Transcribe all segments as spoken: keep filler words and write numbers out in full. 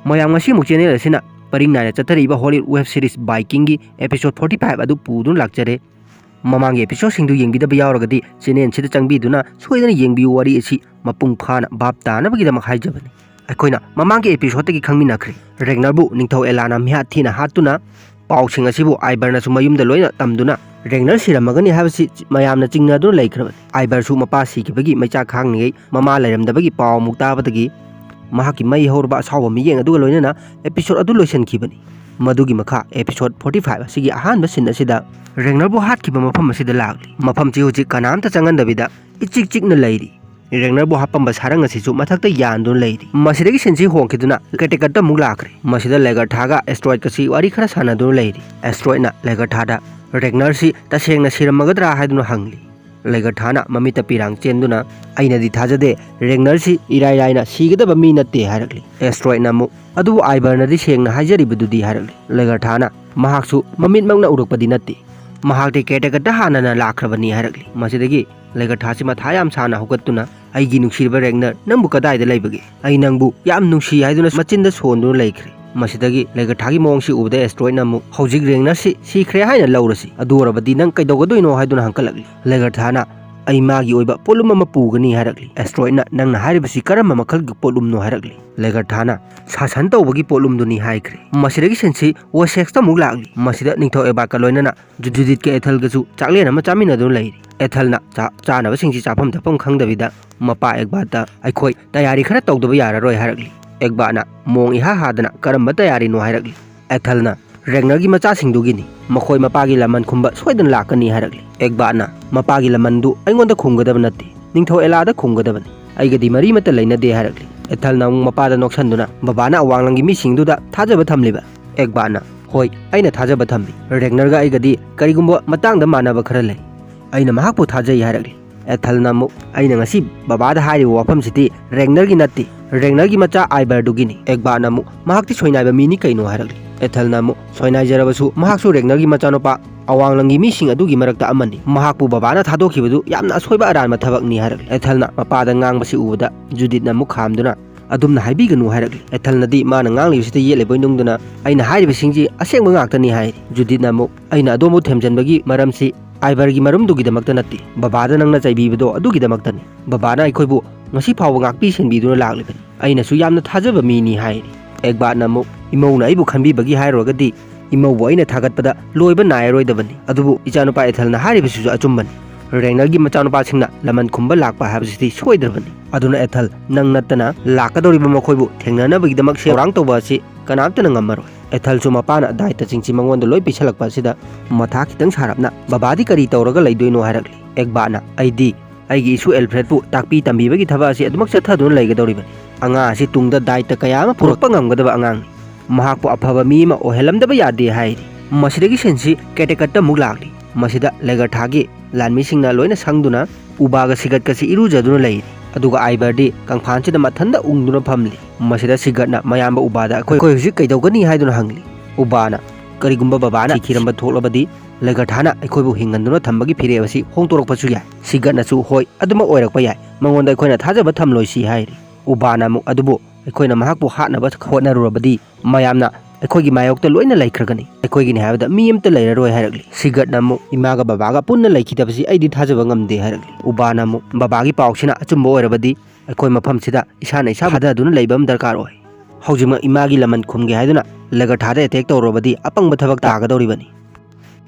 ꯃꯌꯥꯝ, ꯉꯁꯤ ꯑꯃꯨꯛ ꯆꯦꯅꯦꯜ ꯑꯁꯤꯅ ꯄꯔꯤꯡ ꯅꯥꯏꯅ ꯆꯠꯊꯔꯛꯏꯕ ꯍꯣꯂꯤꯋꯨꯗ ꯋꯦꯕ ꯁꯤꯔꯤꯁ ꯕꯥꯏꯀꯤꯡꯒꯤ ꯑꯦꯄꯤꯁꯣꯗ ꯐꯣꯔꯇꯤ ꯐꯥꯏꯚ ꯑꯗꯨ ꯄꯨꯗꯨꯅ ꯂꯥꯛꯆꯔꯦ꯫ ꯃꯃꯥꯡꯒꯤ ꯑꯦꯄꯤꯁꯣꯗꯁꯤꯡꯗꯨ ꯌꯦꯡꯕꯤꯗꯕ ꯌꯥꯎꯔꯒꯗꯤ ꯆꯦꯅꯦꯜꯁꯤꯗ ꯆꯪꯕꯤꯗꯨꯅ ꯁꯣꯏꯗꯅ ꯌꯦꯡꯕꯤꯌꯨ꯫ ꯋꯥꯔꯤ ꯑꯁꯤ ꯃꯄꯨꯡ ꯐꯥꯅ ꯚꯥꯞ ꯇꯥꯅꯕꯒꯤꯗꯃꯛ ꯍꯥꯏꯖꯕꯅꯤ꯫ ꯑꯩꯈꯣꯏꯅ ꯃꯃꯥꯡꯒꯤ ꯑꯦꯄꯤꯁꯣꯗꯇꯒꯤ ꯈꯪꯃꯤꯟꯅꯈ꯭ꯔꯦ, ꯔꯦꯒꯅꯔꯕꯨ ꯅꯤꯡꯊꯧ ꯑꯦꯂꯥꯅ ꯃꯤꯍꯥꯠ ꯊꯤꯅ ꯍꯥꯠꯇꯨꯅ ꯄꯥꯎꯁꯤꯡ ꯑꯁꯤꯕꯨ ꯑꯥꯏꯕꯔꯅꯁꯨ ꯃꯌꯨꯝꯗ ꯂꯣꯏꯅ ꯇꯝꯗꯨꯅ ꯔꯦꯒꯅꯔ ꯁꯤꯔꯝꯃꯒꯅꯤ ꯍꯥꯏꯕꯁꯤ ꯃꯌꯥꯝꯅ ꯆꯤꯡꯅꯗꯨꯅ ꯂꯩꯈ꯭ꯔꯕꯅꯤ꯫ ꯑꯥꯏꯕꯔꯁꯨ ꯃꯄꯥ ꯁꯤꯈꯤꯕꯒꯤ ꯃꯩꯆꯥꯛ ꯈꯥꯡꯂꯤꯉꯩ ꯃꯃꯥ ꯂꯩꯔꯝꯗꯕꯒꯤ ꯄꯥꯎ ꯑꯃꯨꯛ ꯇꯥꯕꯗꯒꯤ ꯃꯍꯥꯛꯀꯤ ꯃꯩ ꯍꯧꯔꯕ ꯑꯁꯥꯎꯕ ꯃꯤꯠꯌꯦꯡ ꯑꯗꯨꯒ ꯂꯣꯏꯅꯅ ꯑꯦꯄꯤꯁꯣꯗ ꯑꯗꯨ ꯂꯣꯏꯁꯤꯟꯈꯤꯕꯅꯤ꯫ ꯃꯗꯨꯒꯤ ꯃꯈꯥ ꯑꯦꯄꯤꯁꯣꯗ ꯐꯣꯔꯇꯤ ꯐꯥꯏꯚ ꯑꯁꯤꯒꯤ ꯑꯍꯥꯟꯕ ꯁꯤꯟ ꯑꯁꯤꯗ ꯔꯦꯒꯅꯔꯕꯨ ꯍꯥꯠꯈꯤꯕ ꯃꯐꯝ ꯑꯁꯤꯗ ꯂꯥꯛꯂꯤ꯫ ꯃꯐꯝꯁꯤ ꯍꯧꯖꯤꯛ ꯀꯅꯥꯝꯇ ꯆꯪꯍꯟꯗꯕꯤꯗ ꯏꯆꯤꯛ ꯆꯤꯛꯅ ꯂꯩꯔꯤ꯫ ꯔꯦꯒꯅꯔꯕꯨ ꯍꯥꯞꯄꯝꯕ ꯁꯥꯔꯪ ꯑꯁꯤꯁꯨ ꯃꯊꯛꯇ ꯌꯥꯟꯗꯨꯅ ꯂꯩꯔꯤ꯫ ꯃꯁꯤꯗꯒꯤ ꯁꯤꯟꯁꯤ ꯍꯣꯡꯈꯤꯗꯨꯅ ꯀꯦꯇꯦꯀꯠꯇ ꯑꯃꯨꯛ ꯂꯥꯛꯈ꯭ꯔꯦ꯫ ꯃꯁꯤꯗ ꯂꯦꯒꯔꯊꯥꯒ ꯑꯦꯁꯇ꯭ꯔꯣꯏꯗꯀꯁꯤ ꯋꯥꯔꯤ ꯈꯔ ꯁꯥꯟꯅꯗꯨꯅ ꯂꯩꯔꯤ꯫ ꯑꯦꯁꯇ꯭ꯔꯣꯏꯗꯅ ꯂꯦꯒꯔꯊꯥꯗ ꯔꯦꯒꯅꯔꯁꯤ ꯇꯁꯦꯡꯅ ꯁꯤꯔꯝꯃꯒꯗ꯭ꯔꯥ ꯍꯥꯏꯗꯨꯅ ꯍꯪꯂꯤ꯫ ꯂꯦꯒꯔꯊꯥꯅ ꯃꯃꯤꯠꯇ ꯄꯤꯔꯥꯡ ꯆꯦꯟꯗꯨꯅ, "ꯑꯩꯅꯗꯤ ꯊꯥꯖꯗꯦ, ꯔꯦꯒꯅꯔꯁꯤ ꯏꯔꯥꯏ ꯂꯥꯏꯅ ꯁꯤꯒꯗꯕ ꯃꯤ ꯅꯠꯇꯦ" ꯍꯥꯏꯔꯛꯂꯤ꯫ ꯑꯦꯁꯇ꯭ꯔꯣꯏꯗꯅ ꯑꯃꯨꯛ, "ꯑꯗꯨꯕꯨ ꯑꯥꯏꯕꯔꯅꯗꯤ ꯁꯦꯡꯅ ꯍꯥꯏꯖꯔꯤꯕꯗꯨꯗꯤ" ꯍꯥꯏꯔꯛꯂꯤ꯫ ꯂꯦꯒꯔꯊꯥꯅ, "ꯃꯍꯥꯛꯁꯨ ꯃꯃꯤꯠꯃꯛꯅ ꯎꯔꯛꯄꯗꯤ ꯅꯠꯇꯦ, ꯃꯍꯥꯛꯇꯤ ꯀꯦꯇꯦꯀꯠꯇ ꯍꯥꯟꯅꯅ ꯂꯥꯛꯈ꯭ꯔꯕꯅꯤ" ꯍꯥꯏꯔꯛꯂꯤ꯫ ꯃꯁꯤꯗꯒꯤ ꯂꯦꯒꯔꯊꯥꯁꯤ ꯃꯊꯥ ꯌꯥꯝ ꯁꯥꯅ ꯍꯧꯒꯠꯇꯨꯅ, "ꯑꯩꯒꯤ ꯅꯨꯡꯁꯤꯔꯕ ꯔꯦꯒꯅꯔ, ꯅꯪꯕꯨ ꯀꯗꯥꯏꯗ ꯂꯩꯕꯒꯦ? ꯑꯩ ꯅꯪꯕꯨ ꯌꯥꯝ ꯅꯨꯡꯁꯤ" ꯍꯥꯏꯗꯨꯅ ꯃꯆꯤꯟꯗ ꯁꯣꯟꯗꯨꯅ ꯂꯩꯈ꯭ꯔꯦ꯫ ꯃꯁꯤꯗꯒꯤ ꯂꯦꯒꯔꯊꯥꯒꯤ ꯃꯑꯣꯡꯁꯤ ꯎꯕꯗ ꯑꯦꯁꯇ꯭ꯔꯣꯏꯗꯅ ꯑꯃꯨꯛ, "ꯍꯧꯖꯤꯛ ꯔꯦꯒꯅꯔꯁꯤ ꯁꯤꯈ꯭ꯔꯦ ꯍꯥꯏꯅ ꯂꯧꯔꯁꯤ, ꯑꯗꯨ ꯑꯣꯏꯔꯕꯗꯤ ꯅꯪ ꯀꯩꯗꯧꯒꯗꯣꯏꯅꯣ?" ꯍꯥꯏꯗꯨꯅ ꯍꯪꯀꯠꯂꯛꯂꯤ꯫ ꯂꯦꯒꯔꯊꯥꯅ, "ꯑꯩ ꯃꯥꯒꯤ ꯑꯣꯏꯕ ꯄꯣꯠꯂꯨꯝ ꯑꯃ ꯄꯨꯒꯅꯤ" ꯍꯥꯏꯔꯛꯂꯤ꯫ ꯑꯦꯁꯇ꯭ꯔꯣꯏꯗꯅ, "ꯅꯪꯅ ꯍꯥꯏꯔꯤꯕꯁꯤ ꯀꯔꯝꯕ ꯃꯈꯜꯒꯤ ꯄꯣꯠꯂꯨꯝꯅꯣ?" ꯍꯥꯏꯔꯛꯂꯤ꯫ ꯂꯦꯒꯔꯊꯥꯅ, "ꯁꯥꯁꯟ ꯇꯧꯕꯒꯤ ꯄꯣꯠꯂꯨꯝꯗꯨꯅꯤ" ꯍꯥꯏꯈ꯭ꯔꯦ꯫ ꯃꯁꯤꯗꯒꯤ ꯁꯤꯟꯁꯤ ꯋꯦꯁꯦꯛꯁꯇ ꯑꯃꯨꯛ ꯂꯥꯛꯂꯤ꯫ ꯃꯁꯤꯗ ꯅꯤꯡꯊꯧ ꯑꯦꯕꯥꯀ ꯂꯣꯏꯅꯅ ꯖꯨ-, ꯖꯨꯗꯤꯠꯀ ꯑꯦꯊꯜꯒꯁꯨ ꯆꯥꯛꯂꯦꯟ ꯑꯃ ꯆꯥꯃꯤꯟꯅꯗꯨꯅ ꯂꯩꯔꯤ꯫ ꯑꯦꯊꯜꯅ ꯆꯥ-, ꯆꯥꯅꯕꯁꯤꯡꯁꯤ ꯆꯥꯐꯝ ꯊꯛꯐꯝ ꯈꯪꯗꯕꯤꯗ ꯃꯄꯥ ꯑꯦꯒꯕꯥꯠꯇ, "ꯑꯩꯈꯣꯏ ꯇꯌꯥꯔꯤ ꯈꯔ ꯇꯧꯗꯕ ꯌꯥꯔꯔꯣꯏ" ꯍꯥꯏꯔꯛꯂꯤ꯫ ꯑꯦꯒꯕꯥꯠꯅ ꯃꯑꯣꯡ ꯏꯍꯥ ꯍꯥꯗꯅ, "ꯀꯔꯝꯕ ꯇꯌꯥꯔꯤꯅꯣ?" ꯍꯥꯏꯔꯛꯂꯤ꯫ ꯑꯦꯊꯜꯅ, "ꯔꯦꯒꯅꯔꯒꯤ ꯃꯆꯥꯁꯤꯡꯗꯨꯒꯤꯅꯤ꯫ ꯃꯈꯣꯏ ꯃꯄꯥꯒꯤ ꯂꯃꯟ ꯈꯨꯝꯕ ꯁꯣꯏꯗꯅ ꯂꯥꯛꯀꯅꯤ" ꯍꯥꯏꯔꯛꯂꯤ꯫ ꯑꯦꯒꯕꯥꯠꯅ, "ꯃꯄꯥꯒꯤ ꯂꯃꯟꯗꯨ ꯑꯩꯉꯣꯟꯗ ꯈꯨꯝꯒꯗꯕ ꯅꯠꯇꯦ, ꯅꯤꯡꯊꯧ ꯑꯦꯂꯥꯗ ꯈꯨꯝꯒꯗꯕꯅꯤ꯫ ꯑꯩꯒꯗꯤ ꯃꯔꯤ ꯑꯃꯠꯇ ꯂꯩꯅꯗꯦ" ꯍꯥꯏꯔꯛꯂꯤ꯫ ꯑꯦꯊꯜꯅ ꯑꯃꯨꯛ ꯃꯄꯥꯗ ꯅꯣꯛꯁꯟꯗꯨꯅ, "ꯕꯕꯥꯅ ꯑꯋꯥꯡꯂꯪꯒꯤ ꯃꯤꯁꯤꯡꯗꯨꯗ ꯊꯥꯖꯕ ꯊꯝꯂꯤꯕ?" ꯑꯦꯒꯕꯥꯠꯅ, "ꯍꯣꯏ, ꯑꯩꯅ ꯊꯥꯖꯕ ꯊꯝꯃꯤ꯫ ꯔꯦꯒꯅꯔꯒ ꯑꯩꯒꯗꯤ ꯀꯔꯤꯒꯨꯝꯕ ꯃꯇꯥꯡꯗ ꯃꯥꯟꯅꯕ ꯈꯔ ꯂꯩ꯫ ꯑꯩꯅ ꯃꯍꯥꯛꯄꯨ ꯊꯥꯖꯩ" ꯍꯥꯏꯔꯛꯂꯤ꯫ ꯑꯦꯊꯜꯅ ꯑꯃꯨꯛ, "ꯑꯩꯅ ꯉꯁꯤ ꯕꯕꯥꯗ ꯍꯥꯏꯔꯤꯕ ꯋꯥꯐꯝꯁꯤꯗꯤ ꯔꯦꯒꯅꯔꯒꯤ ꯅꯠꯇꯦ, ꯔꯦꯒꯅꯔꯒꯤ ꯃꯆꯥ ꯑꯥꯏꯕꯔꯗꯨꯒꯤꯅꯤ꯫" ꯑꯦꯒꯕꯥꯠꯅ ꯑꯃꯨꯛ, "ꯃꯍꯥꯛꯇꯤ ꯁꯣꯏꯅꯥꯏꯕ ꯃꯤꯅꯤ ꯀꯩꯅꯣ?" ꯍꯥꯏꯔꯛꯂꯤ꯫ ꯑꯦꯊꯜꯅ ꯑꯃꯨꯛ, "ꯁꯣꯏꯅꯥꯏꯖꯔꯕꯁꯨ ꯃꯍꯥꯛꯁꯨ ꯔꯦꯒꯅꯔꯒꯤ ꯃꯆꯥꯅꯨꯄꯥ ꯑꯋꯥꯡꯂꯪꯒꯤ ꯃꯤꯁꯤꯡ ꯑꯗꯨꯒꯤ ꯃꯔꯛꯇ ꯑꯃꯅꯤ꯫ ꯃꯍꯥꯛꯄꯨ ꯕꯕꯥꯅ ꯊꯥꯗꯣꯛꯈꯤꯕꯗꯨ ꯌꯥꯝꯅ ꯑꯁꯣꯏꯕ ꯑꯔꯥꯟꯕ ꯊꯕꯛꯅꯤ" ꯍꯥꯏꯔꯛꯂꯤ꯫ ꯑꯦꯊꯜꯅ ꯃꯄꯥꯗ ꯉꯥꯡꯕꯁꯤ ꯎꯕꯗ ꯖꯨꯗꯤꯠꯅ ꯑꯃꯨꯛ ꯈꯥꯝꯗꯨꯅ, ꯑꯗꯨꯝꯅ ꯍꯥꯏꯕꯤꯒꯅꯨ ꯍꯥꯏꯔꯛꯂꯤ꯫ ꯑꯦꯊꯜꯅꯗꯤ ꯃꯥꯅ ꯉꯥꯡꯂꯤꯕꯁꯤꯗ ꯌꯦꯠꯂꯤꯕꯣꯏ ꯅꯨꯡꯗꯨꯅ, "ꯑꯩꯅ ꯍꯥꯏꯔꯤꯕꯁꯤꯡꯁꯤ ꯑꯁꯦꯡꯕ ꯉꯥꯛꯇꯅꯤ" ꯍꯥꯏꯔꯤ꯫ ꯖꯨꯗꯤꯠꯅ ꯑꯃꯨꯛ, "ꯑꯩꯅ ꯑꯗꯣꯝꯕꯨ ꯊꯦꯝꯖꯤꯟꯕꯒꯤ ꯃꯔꯝꯁꯤ ꯑꯥꯏꯕꯔꯒꯤ ꯃꯔꯨꯝꯗꯨꯒꯤꯗꯃꯛꯇ ꯅꯠꯇꯦ, ꯕꯕꯥꯗ ꯅꯪꯅ ꯆꯩꯕꯤꯕꯗꯣ ꯑꯗꯨꯒꯤꯗꯃꯛꯇꯅꯤ꯫ ꯕꯕꯥꯅ ꯑꯩꯈꯣꯏꯕꯨ ꯉꯁꯤ ꯐꯥꯎꯕ ꯉꯥꯛꯄꯤ ꯁꯦꯟꯕꯤꯗꯨꯅ ꯂꯥꯛꯂꯤꯕꯅꯤ꯫ ꯑꯩꯅꯁꯨ ꯌꯥꯝꯅ ꯊꯥꯖꯕ ꯃꯤꯅꯤ" ꯍꯥꯏꯔꯤ꯫ ꯑꯦꯒꯕꯥꯠꯅ ꯑꯃꯨꯛ, "ꯏꯃꯧꯅ ꯑꯩꯕꯨ ꯈꯟꯕꯤꯕꯒꯤ ꯍꯥꯏꯔꯨꯔꯒꯗꯤ ꯏꯃꯧꯕꯨ ꯑꯩꯅ ꯊꯥꯒꯠꯄꯗ ꯂꯣꯏꯕ ꯅꯥꯏꯔꯔꯣꯏꯗꯕꯅꯤ꯫ ꯑꯗꯨꯕꯨ ꯏꯆꯥꯅꯨꯄꯥ ꯑꯦꯊꯜꯅ ꯍꯥꯏꯔꯤꯕꯁꯤꯁꯨ ꯑꯆꯨꯝꯕꯅꯤ꯫ ꯔꯦꯡꯅꯔꯒꯤ ꯃꯆꯥꯅꯨꯄꯥꯁꯤꯡꯅ ꯂꯃꯟ ꯈꯨꯝꯕ ꯂꯥꯛꯄ ꯍꯥꯏꯕꯁꯤꯗꯤ ꯁꯣꯏꯗ꯭ꯔꯕꯅꯤ꯫ ꯑꯗꯨꯅ ꯑꯦꯊꯜ, ꯅꯪ ꯅꯠꯇꯅ ꯂꯥꯛꯀꯗꯧꯔꯤꯕ ꯃꯈꯣꯏꯕꯨ ꯊꯦꯡꯅꯅꯕꯒꯤꯗꯃꯛ ꯊꯧꯔꯥꯡ ꯇꯧꯕ ꯑꯁꯤ ꯀꯅꯥꯝꯇꯅ ꯉꯝꯃꯔꯣꯏ꯫" ꯑꯦꯊꯜꯁꯨ ꯃꯄꯥꯅ ꯗꯥꯏꯇꯁꯤꯡꯁꯤ ꯃꯉꯣꯟꯗ ꯂꯣꯏ ꯄꯤꯁꯜꯂꯛꯄ ꯑꯁꯤꯗ ꯃꯊꯥ ꯈꯤꯇꯪ ꯁꯥꯔꯞꯅ, "ꯕꯕꯥꯗꯤ ꯀꯔꯤ ꯇꯧꯔꯒ ꯂꯩꯗꯣꯏꯅꯣ?" ꯍꯥꯏꯔꯛꯂꯤ꯫ ꯑꯦꯒꯕꯥꯠꯅ, "ꯑꯩꯗꯤ ꯑꯩꯒꯤ ꯏꯁꯨ ꯑꯦꯜꯐ꯭ꯔꯦꯗꯄꯨ ꯇꯥꯛꯄꯤ ꯇꯝꯕꯤꯕꯒꯤ ꯊꯕꯛ ꯑꯁꯤ ꯑꯗꯨꯃꯛ ꯆꯠꯊꯗꯨꯅ ꯂꯩꯒꯗꯧꯔꯤꯕꯅꯤ꯫ ꯑꯉꯥꯡ ꯑꯁꯤ ꯇꯨꯡꯗ ꯗꯥꯏꯇ ꯀꯌꯥ ꯑꯃ ꯄꯨꯔꯛꯄ ꯉꯝꯒꯗꯕ ꯑꯉꯥꯡꯅꯤ꯫ ꯃꯍꯥꯛꯄꯨ ꯑꯐꯕ ꯃꯤ ꯑꯃ ꯑꯣꯏꯍꯜꯂꯝꯗꯕ ꯌꯥꯗꯦ" ꯍꯥꯏꯔꯤ꯫ ꯃꯁꯤꯗꯒꯤ ꯁꯤꯟꯁꯤ ꯀꯦꯇꯦꯀꯠꯇ ꯑꯃꯨꯛ ꯂꯥꯛꯂꯤ꯫ ꯃꯁꯤꯗ ꯂꯦꯒꯔꯊꯥꯒꯤ ꯂꯥꯟꯃꯤꯁꯤꯡꯅ ꯂꯣꯏꯅ ꯁꯪꯗꯨꯅ ꯎꯕꯥꯒ ꯁꯤꯒꯠꯀꯁꯤ ꯏꯔꯨꯖꯗꯨꯅ ꯂꯩꯔꯤ꯫ ꯑꯗꯨꯒ ꯑꯥꯏꯕꯔꯗꯤ ꯀꯪꯐꯥꯟꯁꯤꯗ ꯃꯊꯟꯇ ꯎꯪꯗꯨꯅ ꯐꯝꯂꯤ꯫ ꯃꯁꯤꯗ ꯁꯤꯒꯠꯅ ꯃꯌꯥꯝꯕ ꯎꯕꯥꯗ, "ꯑꯩꯈꯣꯏ, ꯑꯩꯈꯣꯏ ꯍꯧꯖꯤꯛ ꯀꯩꯗꯧꯒꯅꯤ?" ꯍꯥꯏꯗꯨꯅ ꯍꯪꯂꯤ꯫ ꯎꯕꯥꯅ, "ꯀꯔꯤꯒꯨꯝꯕ ꯕꯕꯥꯅ ꯁꯤꯈꯤꯔꯝꯕ ꯊꯣꯛꯂꯕꯗꯤ ꯂꯦꯒꯔꯊꯥꯅ ꯑꯩꯈꯣꯏꯕꯨ ꯍꯤꯡꯍꯟꯗꯨꯅ ꯊꯝꯕꯒꯤ ꯐꯤꯔꯦꯞ ꯑꯁꯤ ꯍꯣꯡꯗꯣꯔꯛꯄꯁꯨ ꯌꯥꯏ꯫" ꯁꯤꯒꯠꯅꯁꯨ, "ꯍꯣꯏ, ꯑꯗꯨꯃꯛ ꯑꯣꯏꯔꯛꯄ ꯌꯥꯏ꯫ ꯃꯉꯣꯟꯗ ꯑꯩꯈꯣꯏꯅ ꯊꯥꯖꯕ ꯊꯝꯂꯣꯏꯁꯤ" ꯍꯥꯏꯔꯤ꯫ ꯎꯕꯥꯅ ꯑꯃꯨꯛ, "ꯑꯗꯨꯕꯨ ꯑꯩꯈꯣꯏꯅ ꯃꯍꯥꯛꯄꯨ ꯍꯥꯠꯅꯕ ꯍꯣꯠꯅꯔꯨꯔꯕꯗꯤ ꯃꯌꯥꯝꯅ ꯑꯩꯈꯣꯏꯒꯤ ꯃꯥꯌꯣꯛꯇ ꯂꯣꯏꯅ ꯂꯩꯈ꯭ꯔꯒꯅꯤ꯫ ꯑꯩꯈꯣꯏꯒꯤꯅꯤ ꯍꯥꯏꯕꯗ ꯃꯤ ꯑꯃꯠꯇ ꯂꯩꯔꯔꯣꯏ" ꯍꯥꯏꯔꯛꯂꯤ꯫ ꯁꯤꯒꯠꯅ ꯑꯃꯨꯛ, "ꯏꯃꯥꯒ ꯕꯕꯥꯒ ꯄꯨꯟꯅ ꯂꯩꯈꯤꯗꯕꯁꯤ ꯑꯩꯗꯤ ꯊꯥꯖꯕ ꯉꯝꯗꯦ" ꯍꯥꯏꯔꯛꯂꯤ꯫ ꯎꯕꯥꯅ ꯑꯃꯨꯛ, "ꯕꯕꯥꯒꯤ ꯄꯥꯎꯁꯤꯅ ꯑꯆꯨꯝꯕ ꯑꯣꯏꯔꯕꯗꯤ ꯑꯩꯈꯣꯏ ꯃꯐꯝꯁꯤꯗ ꯏꯁꯥꯅ ꯏꯁꯥ ꯐꯥꯗꯗꯨꯅ ꯂꯩꯕ ꯑꯃ ꯗꯔꯀꯥꯔ ꯑꯣꯏ꯫ ꯍꯧꯖꯤꯛꯃꯛ ꯏꯃꯥꯒꯤ ꯂꯃꯟ ꯈꯨꯝꯒꯦ ꯍꯥꯏꯗꯨꯅ ꯂꯦꯒꯔꯊꯥꯗ ꯑꯦꯇꯦꯛ ꯇꯧꯔꯨꯔꯕꯗꯤ ꯑꯄꯪꯕ ꯊꯕꯛ ꯇꯥꯒꯗꯧꯔꯤꯕꯅꯤ꯫"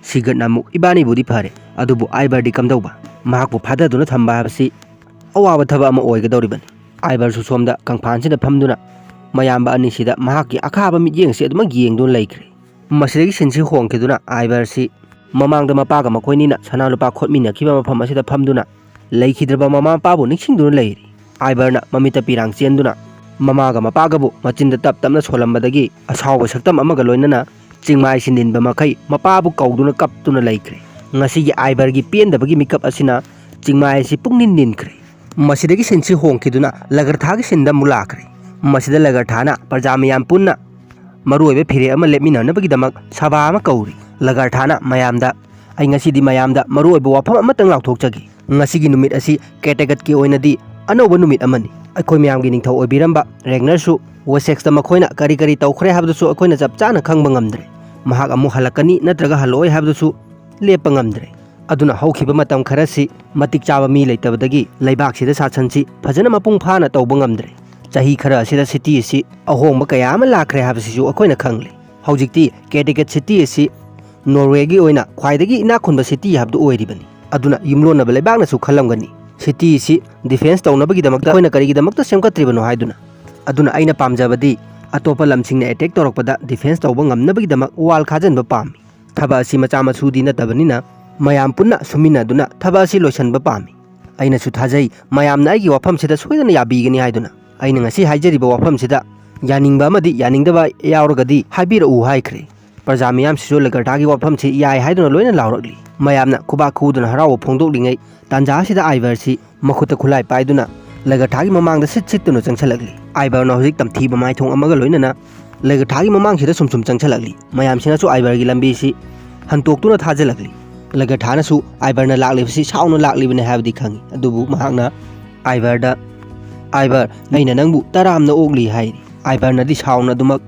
ꯁꯤꯒꯠꯅ ꯑꯃꯨꯛ, "ꯏꯕꯥꯅꯤꯕꯨꯗꯤ ꯐꯔꯦ, ꯑꯗꯨꯕꯨ ꯑꯥꯏꯕꯔꯗꯤ ꯀꯝꯗꯧꯕ? ꯃꯍꯥꯛꯄꯨ ꯐꯥꯗꯗꯨꯅ ꯊꯝꯕ ꯍꯥꯏꯕꯁꯤ ꯑꯋꯥꯕ ꯊꯕꯛ ꯑꯃ ꯑꯣꯏꯒꯗꯧꯔꯤꯕꯅꯤ꯫" ꯑꯥꯏꯕꯔꯁꯨ ꯁꯣꯝꯗ ꯀꯪꯐꯥꯟꯁꯤꯗ ꯐꯝꯗꯨꯅ ꯃꯌꯥꯝꯕ ꯑꯅꯤꯁꯤꯗ ꯃꯍꯥꯛꯀꯤ ꯑꯈꯥꯕ ꯃꯤꯠꯌꯦꯡꯁꯤ ꯑꯗꯨꯃꯛ ꯌꯦꯡꯗꯨꯅ ꯂꯩꯈ꯭ꯔꯦ꯫ ꯃꯁꯤꯗꯒꯤ ꯁꯤꯟꯁꯤ ꯍꯣꯡꯈꯤꯗꯨꯅ ꯑꯥꯏꯕꯔꯁꯤ ꯃꯃꯥꯡꯗ ꯃꯄꯥꯒ ꯃꯈꯣꯏꯅꯤꯅ ꯁꯅꯥ ꯂꯨꯄꯥ ꯈꯣꯠꯃꯤꯟꯅꯈꯤꯕ ꯃꯐꯝ ꯑꯁꯤꯗ ꯐꯝꯗꯨꯅ ꯂꯩꯈꯤꯗ꯭ꯔꯕ ꯃꯃꯥ ꯃꯄꯥꯕꯨ ꯅꯤꯡꯁꯤꯡꯗꯨꯅ ꯂꯩꯔꯤ꯫ ꯑꯥꯏꯕꯔꯅ ꯃꯃꯤꯠꯇ ꯄꯤꯔꯥꯡ ꯆꯦꯟꯗꯨꯅ ꯃꯃꯥꯒ ꯃꯄꯥꯒꯕꯨ ꯃꯆꯤꯟꯗ ꯇꯞ ꯇꯞꯅ ꯁꯣꯜꯂꯝꯕꯗꯒꯤ ꯑꯁꯥꯎꯕ ꯁꯛꯇꯝ ꯑꯃꯒ ꯂꯣꯏꯅꯅ ꯆꯤꯡꯃꯥꯏꯁꯤ ꯅꯤꯟꯕ ꯃꯈꯩ ꯃꯄꯥꯕꯨ ꯀꯧꯗꯨꯅ ꯀꯞꯇꯨꯅ ꯂꯩꯈ꯭ꯔꯦ꯫ ꯉꯁꯤꯒꯤ ꯑꯥꯏꯕꯔꯒꯤ ꯄꯦꯟꯗꯕꯒꯤ ꯃꯤꯀꯞ ꯑꯁꯤꯅ ꯆꯤꯡꯃꯥꯏ ꯑꯁꯤ ꯄꯨꯡꯅꯤꯟ ꯅꯤꯟꯈ꯭ꯔꯦ꯫ ꯃꯁꯤꯗꯒꯤ ꯁꯤꯟꯁꯤ ꯍꯣꯡꯈꯤꯗꯨꯅ ꯂꯒꯔꯊꯥꯒꯤ ꯁꯤꯟꯗ ꯑꯃꯨꯛ ꯂꯥꯛꯈ꯭ꯔꯦ꯫ ꯃꯁꯤꯗ ꯂꯒꯔꯊꯥꯅ ꯄ꯭ꯔꯖꯥ ꯃꯌꯥꯝ ꯄꯨꯟꯅ ꯃꯔꯨꯑꯣꯏꯕ ꯐꯤꯔꯦꯞ ꯑꯃ ꯂꯦꯞꯃꯤꯟꯅꯅꯕꯒꯤꯗꯃꯛ ꯁꯚꯥ ꯑꯃ ꯀꯧꯔꯤ꯫ ꯂꯒꯔꯊꯥꯅ ꯃꯌꯥꯝꯗ, "ꯑꯩ ꯉꯁꯤꯗꯤ ꯃꯌꯥꯝꯗ ꯃꯔꯨꯑꯣꯏꯕ ꯋꯥꯐꯝ ꯑꯃꯇꯪ ꯂꯥꯎꯊꯣꯛꯆꯒꯦ꯫ ꯉꯁꯤꯒꯤ ꯅꯨꯃꯤꯠ ꯑꯁꯤ ꯀꯦꯇꯦꯒꯠꯀꯤ ꯑꯣꯏꯅꯗꯤ ꯑꯅꯧꯕ ꯅꯨꯃꯤꯠ ꯑꯃꯅꯤ꯫ ꯑꯩꯈꯣꯏ ꯃꯌꯥꯝꯒꯤ ꯅꯤꯡꯊꯧ ꯑꯣꯏꯕꯤꯔꯝꯕ ꯔꯦꯒꯅꯔꯁꯨ ꯋꯦꯁꯦꯛꯁꯇ ꯃꯈꯣꯏꯅ ꯀꯔꯤ ꯀꯔꯤ ꯇꯧꯈ꯭ꯔꯦ ꯍꯥꯏꯕꯗꯨꯁꯨ ꯑꯩꯈꯣꯏꯅ ꯆꯞ ꯆꯥꯅ ꯈꯪꯕ ꯉꯝꯗ꯭ꯔꯦ꯫ ꯃꯍꯥꯛ ꯑꯃꯨꯛ ꯍꯜꯂꯛꯀꯅꯤ ꯅꯠꯇ꯭ꯔꯒ ꯍꯜꯂꯛꯑꯣꯏ ꯍꯥꯏꯕꯗꯨꯁꯨ ꯂꯦꯞꯄ ꯉꯝꯗ꯭ꯔꯦ꯫ ꯑꯗꯨꯅ ꯍꯧꯈꯤꯕ ꯃꯇꯝ ꯈꯔꯁꯤ ꯃꯇꯤꯛ ꯆꯥꯕ ꯃꯤ ꯂꯩꯇꯕꯗꯒꯤ ꯂꯩꯕꯥꯛꯁꯤꯗ ꯁꯥꯁꯟꯁꯤ ꯐꯖꯅ ꯃꯄꯨꯡ ꯐꯥꯅ ꯇꯧꯕ ꯉꯝꯗ꯭ꯔꯦ꯫ ꯆꯍꯤ ꯈꯔ ꯑꯁꯤꯗ ꯁꯤꯇꯤ ꯑꯁꯤ ꯑꯍꯣꯡꯕ ꯀꯌꯥ ꯑꯃ ꯂꯥꯛꯈ꯭ꯔꯦ ꯍꯥꯏꯕꯁꯤꯁꯨ ꯑꯩꯈꯣꯏꯅ ꯈꯪꯂꯦ꯫ ꯍꯧꯖꯤꯛꯇꯤ ꯀꯦꯇꯤꯀꯦꯠ ꯁꯤꯇꯤ ꯑꯁꯤ ꯅꯣꯔꯋꯦꯒꯤ ꯑꯣꯏꯅ ꯈ꯭ꯋꯥꯏꯗꯒꯤ ꯏꯅꯥꯛ ꯈꯨꯟꯕ ꯁꯤꯇꯤ ꯍꯥꯏꯕꯗꯨ ꯑꯣꯏꯔꯤꯕꯅꯤ꯫ ꯑꯗꯨꯅ ꯌꯨꯝꯂꯣꯟꯅꯕ ꯂꯩꯕꯥꯛꯅꯁꯨ ꯈꯜꯂꯝꯒꯅꯤ, ꯁꯤꯇꯤ ꯑꯁꯤ ꯗꯤꯐꯦꯟꯁ ꯇꯧꯅꯕꯒꯤꯗꯃꯛꯇ ꯑꯩꯈꯣꯏꯅ ꯀꯔꯤꯒꯤꯗꯃꯛꯇ ꯁꯦꯝꯒꯠꯇ꯭ꯔꯤꯕꯅꯣ ꯍꯥꯏꯗꯨꯅ꯫ ꯑꯗꯨꯅ ꯑꯩꯅ ꯄꯥꯝꯖꯕꯗꯤ ꯑꯇꯣꯞꯄ ꯂꯝꯁꯤꯡꯅ ꯑꯦꯇꯦꯛ ꯇꯧꯔꯛꯄꯗ ꯗꯤꯐꯦꯟꯁ ꯇꯧꯕ ꯉꯝꯅꯕꯒꯤꯗꯃꯛ ꯋꯥꯜ ꯈꯥꯖꯤꯟꯕ ꯄꯥꯝꯃꯤ꯫ ꯊꯕꯛ ꯑꯁꯤ ꯃꯆꯥ ꯃꯁꯨꯗꯤ ꯅꯠꯇꯕꯅꯤꯅ ꯃꯌꯥꯝ ꯄꯨꯟꯅ ꯁꯨꯃꯤꯟꯅꯗꯨꯅ ꯊꯕꯛ ꯑꯁꯤ ꯂꯣꯏꯁꯤꯟꯕ ꯄꯥꯝꯃꯤ꯫ ꯑꯩꯅꯁꯨ ꯊꯥꯖꯩ ꯃꯌꯥꯝꯅ ꯑꯩꯒꯤ ꯋꯥꯐꯝꯁꯤꯗ ꯁꯣꯏꯗꯅ ꯌꯥꯕꯤꯒꯅꯤ ꯍꯥꯏꯗꯨꯅ꯫ ꯑꯩꯅ ꯉꯁꯤ ꯍꯥꯏꯖꯔꯤꯕ ꯋꯥꯐꯝꯁꯤꯗ ꯌꯥꯅꯤꯡꯕ ꯑꯃꯗꯤ ꯌꯥꯅꯤꯡꯗꯕ ꯌꯥꯎꯔꯒꯗꯤ ꯍꯥꯏꯕꯤꯔꯛꯎ ꯍꯥꯏꯈ꯭ꯔꯦ꯫ ꯄ꯭ꯔꯖꯥ ꯃꯤꯌꯥꯝꯁꯤꯁꯨ ꯂꯦꯒꯔꯊꯥꯒꯤ ꯋꯥꯐꯝꯁꯤ ꯌꯥꯏ ꯍꯥꯏꯗꯨꯅ ꯂꯣꯏꯅ ꯂꯥꯎꯔꯛꯂꯤ꯫ ꯃꯌꯥꯝꯅ ꯈꯨꯕꯥꯛ ꯈꯨꯗꯨꯅ ꯍꯔꯥꯎꯕ ꯐꯣꯡꯗꯣꯛꯂꯤꯉꯩ ꯇꯥꯟꯖꯥ ꯑꯁꯤꯗ ꯑꯥꯏꯚꯔꯁꯤ ꯃꯈꯨꯠꯇ ꯈꯨꯠꯂꯥꯏ ꯄꯥꯏꯗꯨꯅ ꯂꯦꯒꯔꯊꯥꯒꯤ ꯃꯃꯥꯡꯗ ꯁꯤꯠ ꯁꯤꯠꯇꯨꯅ ꯆꯪꯁꯤꯜꯂꯛꯂꯤ꯫ ꯑꯥꯏꯚꯔꯅ ꯍꯧꯖꯤꯛ ꯇꯝꯊꯤꯕ ꯃꯥꯏꯊꯣꯡ ꯑꯃꯒ ꯂꯣꯏꯅꯅ ꯂꯦꯒꯔꯊꯥꯒꯤ ꯃꯃꯥꯡꯁꯤꯗ ꯁꯨꯝ ꯁꯨꯝ ꯆꯪꯁꯤꯜꯂꯛꯂꯤ꯫ ꯃꯌꯥꯝꯁꯤꯅꯁꯨ ꯑꯥꯏꯚꯔꯒꯤ ꯂꯝꯕꯤꯁꯤ ꯍꯟꯇꯣꯛꯇꯨꯅ ꯊꯥꯖꯤꯜꯂꯛꯂꯤ꯫ ꯂꯦꯒꯔꯊꯥꯅꯁꯨ ꯑꯥꯏꯚꯔꯅ ꯂꯥꯛꯂꯤꯕꯁꯤ ꯁꯥꯎꯅ ꯂꯥꯛꯂꯤꯕꯅꯤ ꯍꯥꯏꯕꯗꯤ ꯈꯪꯏ, ꯑꯗꯨꯕꯨ ꯃꯍꯥꯛꯅ ꯑꯥꯏꯚꯔꯗ, "ꯑꯥꯏꯚꯔ, ꯑꯩꯅ ꯅꯪꯕꯨ ꯇꯔꯥꯝꯅ ꯑꯣꯛꯂꯤ" ꯍꯥꯏꯔꯤ꯫ ꯑꯥꯏꯚꯔꯅꯗꯤ ꯁꯥꯎꯅ ꯑꯗꯨꯃꯛ,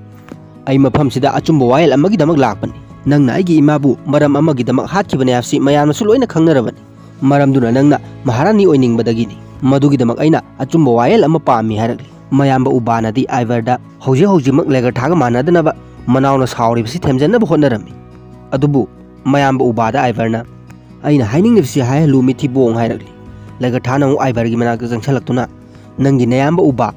"ꯑꯩ ꯃꯐꯝꯁꯤꯗ ꯑꯆꯨꯝꯕ ꯋꯥꯌꯦꯜ ꯑꯃꯒꯤꯗꯃꯛ ꯂꯥꯛꯄꯅꯤ꯫ ꯅꯪꯅ ꯑꯩꯒꯤ ꯏꯃꯥꯕꯨ ꯃꯔꯝ ꯑꯃꯒꯤꯗꯃꯛ ꯍꯥꯠꯈꯤꯕꯅꯤ ꯍꯥꯏꯕꯁꯤ ꯃꯌꯥꯝꯅꯁꯨ ꯂꯣꯏꯅ ꯈꯪꯅꯔꯕꯅꯤ꯫ ꯃꯔꯝꯗꯨꯅ ꯅꯪꯅ ꯃꯍꯥꯔꯥꯅꯤ ꯑꯣꯏꯅꯤꯡꯕꯗꯒꯤꯅꯤ꯫ ꯃꯗꯨꯒꯤꯗꯃꯛ ꯑꯩꯅ ꯑꯆꯨꯝꯕ ꯋꯥꯌꯦꯜ ꯑꯃ ꯄꯥꯝꯃꯤ" ꯍꯥꯏꯔꯛꯂꯤ꯫ ꯃꯌꯥꯝꯕ ꯎꯕꯥꯅꯗꯤ ꯑꯥꯏꯚꯔꯗ ꯍꯧꯖꯤꯛ ꯍꯧꯖꯤꯛꯃꯛ ꯂꯦꯒꯔꯊꯥꯒ ꯃꯥꯟꯅꯗꯅꯕ ꯃꯅꯥꯎꯅ ꯁꯥꯎꯔꯤꯕꯁꯤ ꯊꯦꯝꯖꯤꯟꯅꯕ ꯍꯣꯠꯅꯔꯝꯃꯤ꯫ ꯑꯗꯨꯕꯨ ꯃꯌꯥꯝꯕ ꯎꯕꯥꯗ ꯑꯥꯏꯚꯔꯅ, "ꯑꯩꯅ ꯍꯥꯏꯅꯤꯡꯂꯤꯕꯁꯤ ꯍꯥꯏꯍꯜꯂꯨ, ꯃꯤꯊꯤꯕꯣꯡ" ꯍꯥꯏꯔꯛꯂꯤ꯫ ꯂꯦꯒꯔꯊꯥꯅ ꯑꯃꯨꯛ ꯑꯥꯏꯚꯔꯒꯤ ꯃꯅꯥꯛꯇ ꯆꯪꯁꯤꯜꯂꯛꯇꯨꯅ, "ꯅꯪꯒꯤ ꯅꯌꯥꯝꯕ ꯎꯕꯥ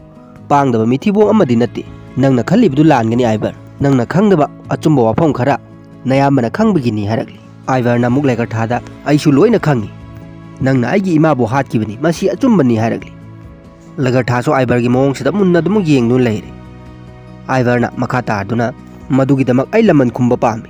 ꯄꯥꯡꯗꯕ ꯃꯤꯊꯤꯕꯣꯡ ꯑꯃꯗꯤ ꯅꯠꯇꯦ꯫ ꯅꯪꯅ ꯈꯜꯂꯤꯕꯗꯨ ꯂꯥꯟꯒꯅꯤ ꯑꯥꯏꯚꯔ꯫ ꯅꯪꯅ ꯈꯪꯗꯕ ꯑꯆꯨꯝꯕ ꯋꯥꯐꯝ ꯈꯔ ꯅꯌꯥꯝꯕꯅ ꯈꯪꯕꯒꯤꯅꯤ" ꯍꯥꯏꯔꯛꯂꯤ꯫ ꯑꯥꯏꯚꯔꯅ ꯑꯃꯨꯛ ꯂꯦꯒꯔꯊꯥꯗ, "ꯑꯩꯁꯨ ꯂꯣꯏꯅ ꯈꯪꯏ꯫ ꯅꯪꯅ ꯑꯩꯒꯤ ꯏꯃꯥꯕꯨ ꯍꯥꯠꯈꯤꯕꯅꯤ, ꯃꯁꯤ ꯑꯆꯨꯝꯕꯅꯤ" ꯍꯥꯏꯔꯛꯂꯤ꯫ ꯂꯦꯒꯔꯊꯥꯁꯨ ꯑꯥꯏꯚꯔꯒꯤ ꯃꯑꯣꯡꯁꯤꯗ ꯃꯨꯟꯅ ꯑꯗꯨꯃꯛ ꯌꯦꯡꯗꯨꯅ ꯂꯩꯔꯦ꯫ ꯑꯥꯏꯚꯔꯅ ꯃꯈꯥ ꯇꯥꯗꯨꯅ, "ꯃꯗꯨꯒꯤꯗꯃꯛ ꯑꯩ ꯂꯃꯟ ꯈꯨꯝꯕ ꯄꯥꯝꯃꯤ꯫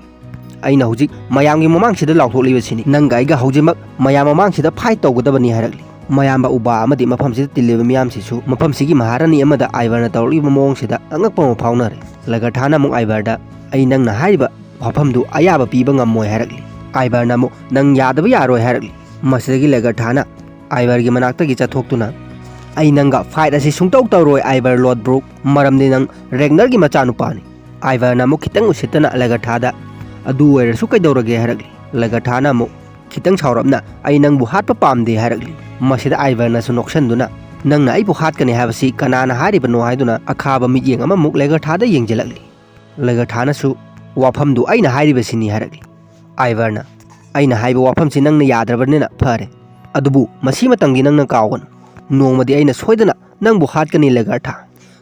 ꯑꯩꯅ ꯍꯧꯖꯤꯛ ꯃꯌꯥꯝꯒꯤ ꯃꯃꯥꯡꯁꯤꯗ ꯂꯥꯎꯊꯣꯛꯂꯤꯕꯁꯤꯅꯤ, ꯅꯪꯒ ꯑꯩꯒ ꯍꯧꯖꯤꯛꯃꯛ ꯃꯌꯥꯝ ꯃꯃꯥꯡꯁꯤꯗ ꯐꯥꯏꯠ ꯇꯧꯒꯗꯕꯅꯤ" ꯍꯥꯏꯔꯛꯂꯤ꯫ ꯃꯌꯥꯝꯕ ꯎꯕꯥ ꯑꯃꯗꯤ ꯃꯐꯝꯁꯤꯗ ꯇꯤꯜꯂꯤꯕ ꯃꯤꯌꯥꯝꯁꯤꯁꯨ ꯃꯐꯝꯁꯤꯒꯤ ꯃꯍꯥꯔꯥꯅꯤ ꯑꯃꯗ ꯑꯥꯏꯚꯔꯅ ꯇꯧꯔꯛꯂꯤꯕ ꯃꯑꯣꯡꯁꯤꯗ ꯑꯉꯛꯄ ꯑꯃ ꯐꯥꯎꯅꯔꯦ꯫ ꯂꯦꯒꯔꯊꯥꯅ ꯑꯃꯨꯛ ꯑꯥꯏꯚꯔꯗ, "ꯑꯩ ꯅꯪꯅ ꯍꯥꯏꯔꯤꯕ ꯋꯥꯐꯝꯗꯨ ꯑꯌꯥꯕ ꯄꯤꯕ ꯉꯝꯃꯣꯏ" ꯍꯥꯏꯔꯛꯂꯤ꯫ ꯑꯥꯏꯚꯔꯅ ꯑꯃꯨꯛ, "ꯅꯪ ꯌꯥꯗꯕ ꯌꯥꯔꯣꯏ" ꯍꯥꯏꯔꯛꯂꯤ꯫ ꯃꯁꯤꯗꯒꯤ ꯂꯦꯒꯔꯊꯥꯅ ꯑꯥꯏꯚꯔꯒꯤ ꯃꯅꯥꯛꯇꯒꯤ ꯆꯠꯊꯣꯛꯇꯨꯅ "ꯑꯩ ꯅꯪꯒ ꯐꯥꯏꯠ ꯑꯁꯤ ꯁꯨꯡꯇꯧ ꯇꯧꯔꯣꯏ, ꯑꯥꯏꯚꯔ ꯂꯣꯗꯕ꯭ꯔꯨꯛ, ꯃꯔꯝꯗꯤ ꯅꯪ ꯔꯦꯒꯅꯔꯒꯤ ꯃꯆꯥꯅꯨꯄꯥꯅꯤ"꯫ ꯑꯥꯏꯚꯔꯅ ꯑꯃꯨꯛ ꯈꯤꯇꯪ ꯎꯁꯤꯠꯇꯅ ꯂꯦꯒꯔꯊꯥꯗ, "ꯑꯗꯨ ꯑꯣꯏꯔꯁꯨ ꯀꯩꯗꯧꯔꯒꯦ?" ꯍꯥꯏꯔꯛꯂꯤ꯫ ꯂꯦꯒꯔꯊꯥꯅ ꯑꯃꯨꯛ ꯈꯤꯇꯪ ꯁꯥꯎꯔꯞꯅ, "ꯑꯩ ꯅꯪꯕꯨ ꯍꯥꯠꯄ ꯄꯥꯝꯗꯦ" ꯍꯥꯏꯔꯛꯂꯤ꯫ ꯃꯁꯤꯗ ꯑꯥꯏꯚꯔꯅꯁꯨ ꯅꯣꯛꯁꯟꯗꯨꯅ, "ꯅꯪꯅ ꯑꯩꯕꯨ ꯍꯥꯠꯀꯅꯤ ꯍꯥꯏꯕꯁꯤ ꯀꯅꯥꯅ ꯍꯥꯏꯔꯤꯕꯅꯣ?" ꯍꯥꯏꯗꯨꯅ ꯑꯈꯥꯕ ꯃꯤꯠꯌꯦꯡ ꯑꯃꯃꯨꯛ ꯂꯦꯒꯔꯊꯥꯗ ꯌꯦꯡꯖꯤꯜꯂꯛꯂꯤ꯫ ꯂꯦꯒꯔꯊꯥꯅꯁꯨ, "ꯋꯥꯐꯝꯗꯨ ꯑꯩꯅ ꯍꯥꯏꯔꯤꯕꯁꯤꯅꯤ" ꯍꯥꯏꯔꯛꯂꯤ꯫ ꯑꯥꯏꯚꯔꯅ, "ꯑꯩꯅ ꯍꯥꯏꯕ ꯋꯥꯐꯝꯁꯤ ꯅꯪꯅ ꯌꯥꯗ꯭ꯔꯕꯅꯤꯅ ꯐꯔꯦ, ꯑꯗꯨꯕꯨ ꯃꯁꯤꯃꯇꯪꯗꯤ ꯅꯪꯅ ꯀꯥꯎꯒꯅꯨ, ꯅꯣꯡꯃꯗꯤ ꯑꯩꯅ ꯁꯣꯏꯗꯅ ꯅꯪꯕꯨ ꯍꯥꯠꯀꯅꯤ ꯂꯦꯒꯔꯊꯥ꯫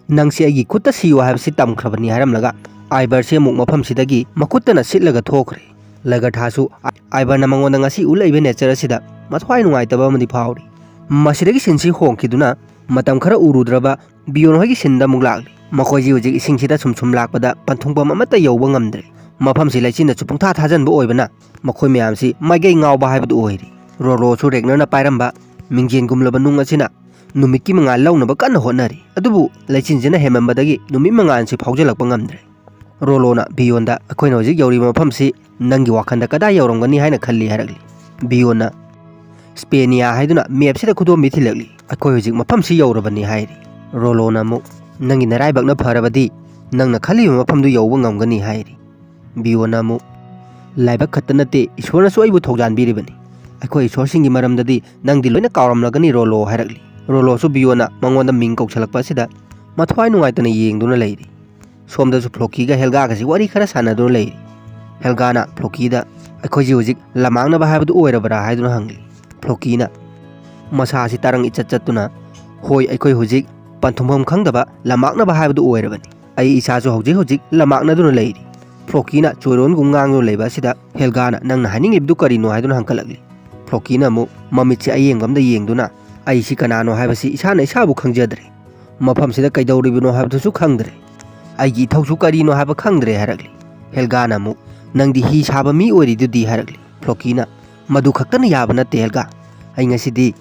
ꯅꯪꯁꯤ ꯑꯩꯒꯤ ꯈꯨꯠꯇ ꯁꯤꯌꯨ ꯍꯥꯏꯕꯁꯤ ꯇꯝꯈ꯭ꯔꯕꯅꯤ" ꯍꯥꯏꯔꯝꯂꯒ ꯑꯥꯏꯚꯔꯁꯤ ꯑꯃꯨꯛ ꯃꯐꯝꯁꯤꯗꯒꯤ ꯃꯈꯨꯠꯇꯅ ꯁꯤꯠꯂꯒ ꯊꯣꯛꯈ꯭ꯔꯦ꯫ ꯂꯦꯒꯔꯊꯥꯁꯨ ꯑꯥꯏꯚꯔꯅ ꯃꯉꯣꯟꯗ ꯉꯁꯤ ꯎꯠꯂꯛꯏꯕ ꯅꯦꯆꯔ ꯑꯁꯤꯗ ꯃꯊ꯭ꯋꯥꯏ ꯅꯨꯡꯉꯥꯏꯇꯕ ꯑꯃꯗꯤ ꯐꯥꯎꯔꯤ꯫ ꯃꯁꯤꯗꯒꯤ ꯁꯤꯟꯁꯤ ꯍꯣꯡꯈꯤꯗꯨꯅ ꯃꯇꯝ ꯈꯔ ꯎꯔꯨꯗ꯭ꯔꯕ ꯕꯤꯌꯣꯟ ꯍꯣꯏꯒꯤ ꯁꯤꯟꯗ ꯑꯃꯨꯛ ꯂꯥꯛꯂꯤ꯫ ꯃꯈꯣꯏꯁꯤ ꯍꯧꯖꯤꯛ ꯏꯁꯤꯡꯁꯤꯗ ꯁꯨꯝ ꯁꯨꯝ ꯂꯥꯛꯄꯗ ꯄꯟꯊꯨꯡꯐꯝ ꯑꯃꯠꯇ ꯌꯧꯕ ꯉꯝꯗ꯭ꯔꯦ꯫ ꯃꯐꯝꯁꯤ ꯂꯩꯆꯤꯟꯅꯁꯨ ꯄꯨꯡꯊꯥ ꯊꯥꯖꯤꯟꯕ ꯑꯣꯏꯕꯅ ꯃꯈꯣꯏ ꯃꯌꯥꯝꯁꯤ ꯃꯥꯏꯀꯩ ꯉꯥꯎꯕ ꯍꯥꯏꯕꯗꯨ ꯑꯣꯏꯔꯤ꯫ ꯔꯣꯂꯣꯁꯨ ꯔꯦꯒꯅꯔꯅ ꯄꯥꯏꯔꯝꯕ ꯃꯤꯡꯖꯦꯟꯒꯨꯝꯂꯕ ꯅꯨꯡ ꯑꯁꯤꯅ ꯅꯨꯃꯤꯠꯀꯤ ꯃꯉꯥꯜ ꯂꯧꯅꯕ ꯀꯟꯅ ꯍꯣꯠꯅꯔꯤ꯫ ꯑꯗꯨꯕꯨ ꯂꯩꯆꯤꯟꯁꯤꯅ ꯍꯦꯟꯃꯟꯕꯗꯒꯤ ꯅꯨꯃꯤꯠ ꯃꯉꯥꯜꯁꯤ ꯐꯥꯎꯖꯤꯜꯂꯛꯄ ꯉꯝꯗ꯭ꯔꯦ꯫ ꯔꯣꯂꯣꯅ ꯕꯤꯌꯣꯟꯗ, "ꯑꯩꯈꯣꯏꯅ ꯍꯧꯖꯤꯛ ꯌꯧꯔꯤꯕ ꯃꯐꯝꯁꯤ ꯅꯪꯒꯤ ꯋꯥꯈꯜꯗ ꯀꯗꯥꯏ ꯌꯧꯔꯝꯒꯅꯤ ꯍꯥꯏꯅ ꯈꯜꯂꯤ?" ꯍꯥꯏꯔꯛꯂꯤ꯫ ꯕꯤꯌꯣꯟꯅ, "ꯁ꯭ꯄꯦꯅꯤꯌꯥ" ꯍꯥꯏꯗꯨꯅ ꯃꯦꯞꯁꯤꯗ ꯈꯨꯗꯣꯝꯕꯤ ꯊꯤꯜꯂꯛꯂꯤ꯫ "ꯑꯩꯈꯣꯏ ꯍꯧꯖꯤꯛ ꯃꯐꯝꯁꯤ ꯌꯧꯔꯕꯅꯤ" ꯍꯥꯏꯔꯤ꯫ ꯔꯣꯂꯣꯅ ꯑꯃꯨꯛ, "ꯅꯪꯒꯤ ꯅꯔꯥꯏꯕꯛꯅ ꯐꯔꯕꯗꯤ ꯅꯪꯅ ꯈꯜꯂꯤꯕ ꯃꯐꯝꯗꯨ ꯌꯧꯕ ꯉꯝꯒꯅꯤ" ꯍꯥꯏꯔꯤ꯫ ꯕꯤꯌꯣꯟꯅ ꯑꯃꯨꯛ, "ꯂꯥꯏꯕꯛ ꯈꯛꯇ ꯅꯠꯇꯦ, ꯏꯁꯣꯔꯅꯁꯨ ꯑꯩꯕꯨ ꯊꯧꯖꯥꯟꯕꯤꯔꯤꯕꯅꯤ꯫ ꯑꯩꯈꯣꯏ ꯏꯁꯣꯔꯁꯤꯡꯒꯤ ꯃꯔꯝꯗꯗꯤ ꯅꯪꯗꯤ ꯂꯣꯏꯅ ꯀꯥꯎꯔꯝꯂꯒꯅꯤ ꯔꯣꯂꯣ" ꯍꯥꯏꯔꯛꯂꯤ꯫ ꯔꯣꯂꯣꯁꯨ ꯕꯤꯌꯣꯟꯅ ꯃꯉꯣꯟꯗ ꯃꯤꯡ ꯀꯧꯁꯜꯂꯛꯄ ꯑꯁꯤꯗ ꯃꯊ꯭ꯋꯥꯏ ꯅꯨꯡꯉꯥꯏꯇꯅ ꯌꯦꯡꯗꯨꯅ ꯂꯩꯔꯤ꯫ ꯁꯣꯝꯗꯁꯨ ꯐ꯭ꯂꯣꯀꯤꯒ ꯍꯦꯜꯒꯥꯒꯁꯤ ꯋꯥꯔꯤ ꯈꯔ ꯁꯥꯟꯅꯗꯨꯅ ꯂꯩꯔꯤ꯫ ꯍꯦꯜꯒꯥꯅ ꯐ꯭ꯂꯣꯀꯤꯗ, "ꯑꯩꯈꯣꯏꯁꯤ ꯍꯧꯖꯤꯛ ꯂꯃꯥꯡꯅꯕ ꯍꯥꯏꯕꯗꯨ ꯑꯣꯏꯔꯕ꯭ꯔꯥ?" ꯍꯥꯏꯗꯨꯅ ꯍꯪꯂꯤ꯫ ꯐ꯭ꯂꯣꯀꯤꯅ ꯃꯁꯥꯁꯤ ꯇꯔꯪ ꯏꯆꯠ ꯆꯠꯇꯨꯅ, "ꯍꯣꯏ, ꯑꯩꯈꯣꯏ ꯍꯧꯖꯤꯛ ꯄꯟꯊꯨꯡꯐꯝ ꯈꯪꯗꯕ ꯂꯃꯥꯡꯅꯕ ꯍꯥꯏꯕꯗꯨ ꯑꯣꯏꯔꯕꯅꯤ꯫ ꯑꯩ ꯏꯁꯥꯁꯨ ꯍꯧꯖꯤꯛ ꯍꯧꯖꯤꯛ ꯂꯃꯥꯡꯅꯗꯨꯅ ꯂꯩꯔꯤ"꯫ ꯐ꯭ꯂꯣꯀꯤꯅ ꯆꯣꯏꯔꯣꯟꯒꯨꯝ ꯉꯥꯡꯗꯨꯅ ꯂꯩꯕ ꯑꯁꯤꯗ ꯍꯦꯜꯒꯥꯅ, "ꯅꯪꯅ ꯍꯥꯏꯅꯤꯡꯂꯤꯕꯗꯨ ꯀꯔꯤꯅꯣ?" ꯍꯥꯏꯗꯨꯅ ꯍꯪꯀꯠꯂꯛꯂꯤ꯫ ꯐ꯭ꯂꯣꯀꯤꯅ ꯑꯃꯨꯛ ꯃꯃꯤꯠꯁꯤ ꯑꯌꯦꯡꯕ ꯑꯃꯗ ꯌꯦꯡꯗꯨꯅ, "ꯑꯩꯁꯤ ꯀꯅꯥꯅꯣ ꯍꯥꯏꯕꯁꯤ ꯏꯁꯥꯅ ꯏꯁꯥꯕꯨ ꯈꯪꯖꯗ꯭ꯔꯦ꯫ ꯃꯐꯝꯁꯤꯗ ꯀꯩꯗꯧꯔꯤꯕꯅꯣ ꯍꯥꯏꯕꯗꯨꯁꯨ ꯈꯪꯗ꯭ꯔꯦ꯫ ꯑꯩꯒꯤ ꯏꯊꯧꯁꯨ ꯀꯔꯤꯅꯣ ꯍꯥꯏꯕ ꯈꯪꯗ꯭ꯔꯦ" ꯍꯥꯏꯔꯛꯂꯤ꯫ ꯍꯦꯜꯒꯥꯅ ꯑꯃꯨꯛ, "ꯅꯪꯗꯤ ꯍꯤ ꯁꯥꯕ ꯃꯤ ꯑꯣꯏꯔꯤꯗꯨꯗꯤ" ꯍꯥꯏꯔꯛꯂꯤ꯫ ꯐ꯭ꯂꯣꯀꯤꯅ, "ꯃꯗꯨ ꯈꯛꯇꯅ ꯌꯥꯕ ꯅꯠꯇꯦ ꯍꯦꯜꯒꯥ꯫ ꯑꯩ ꯉꯁꯤꯗꯤ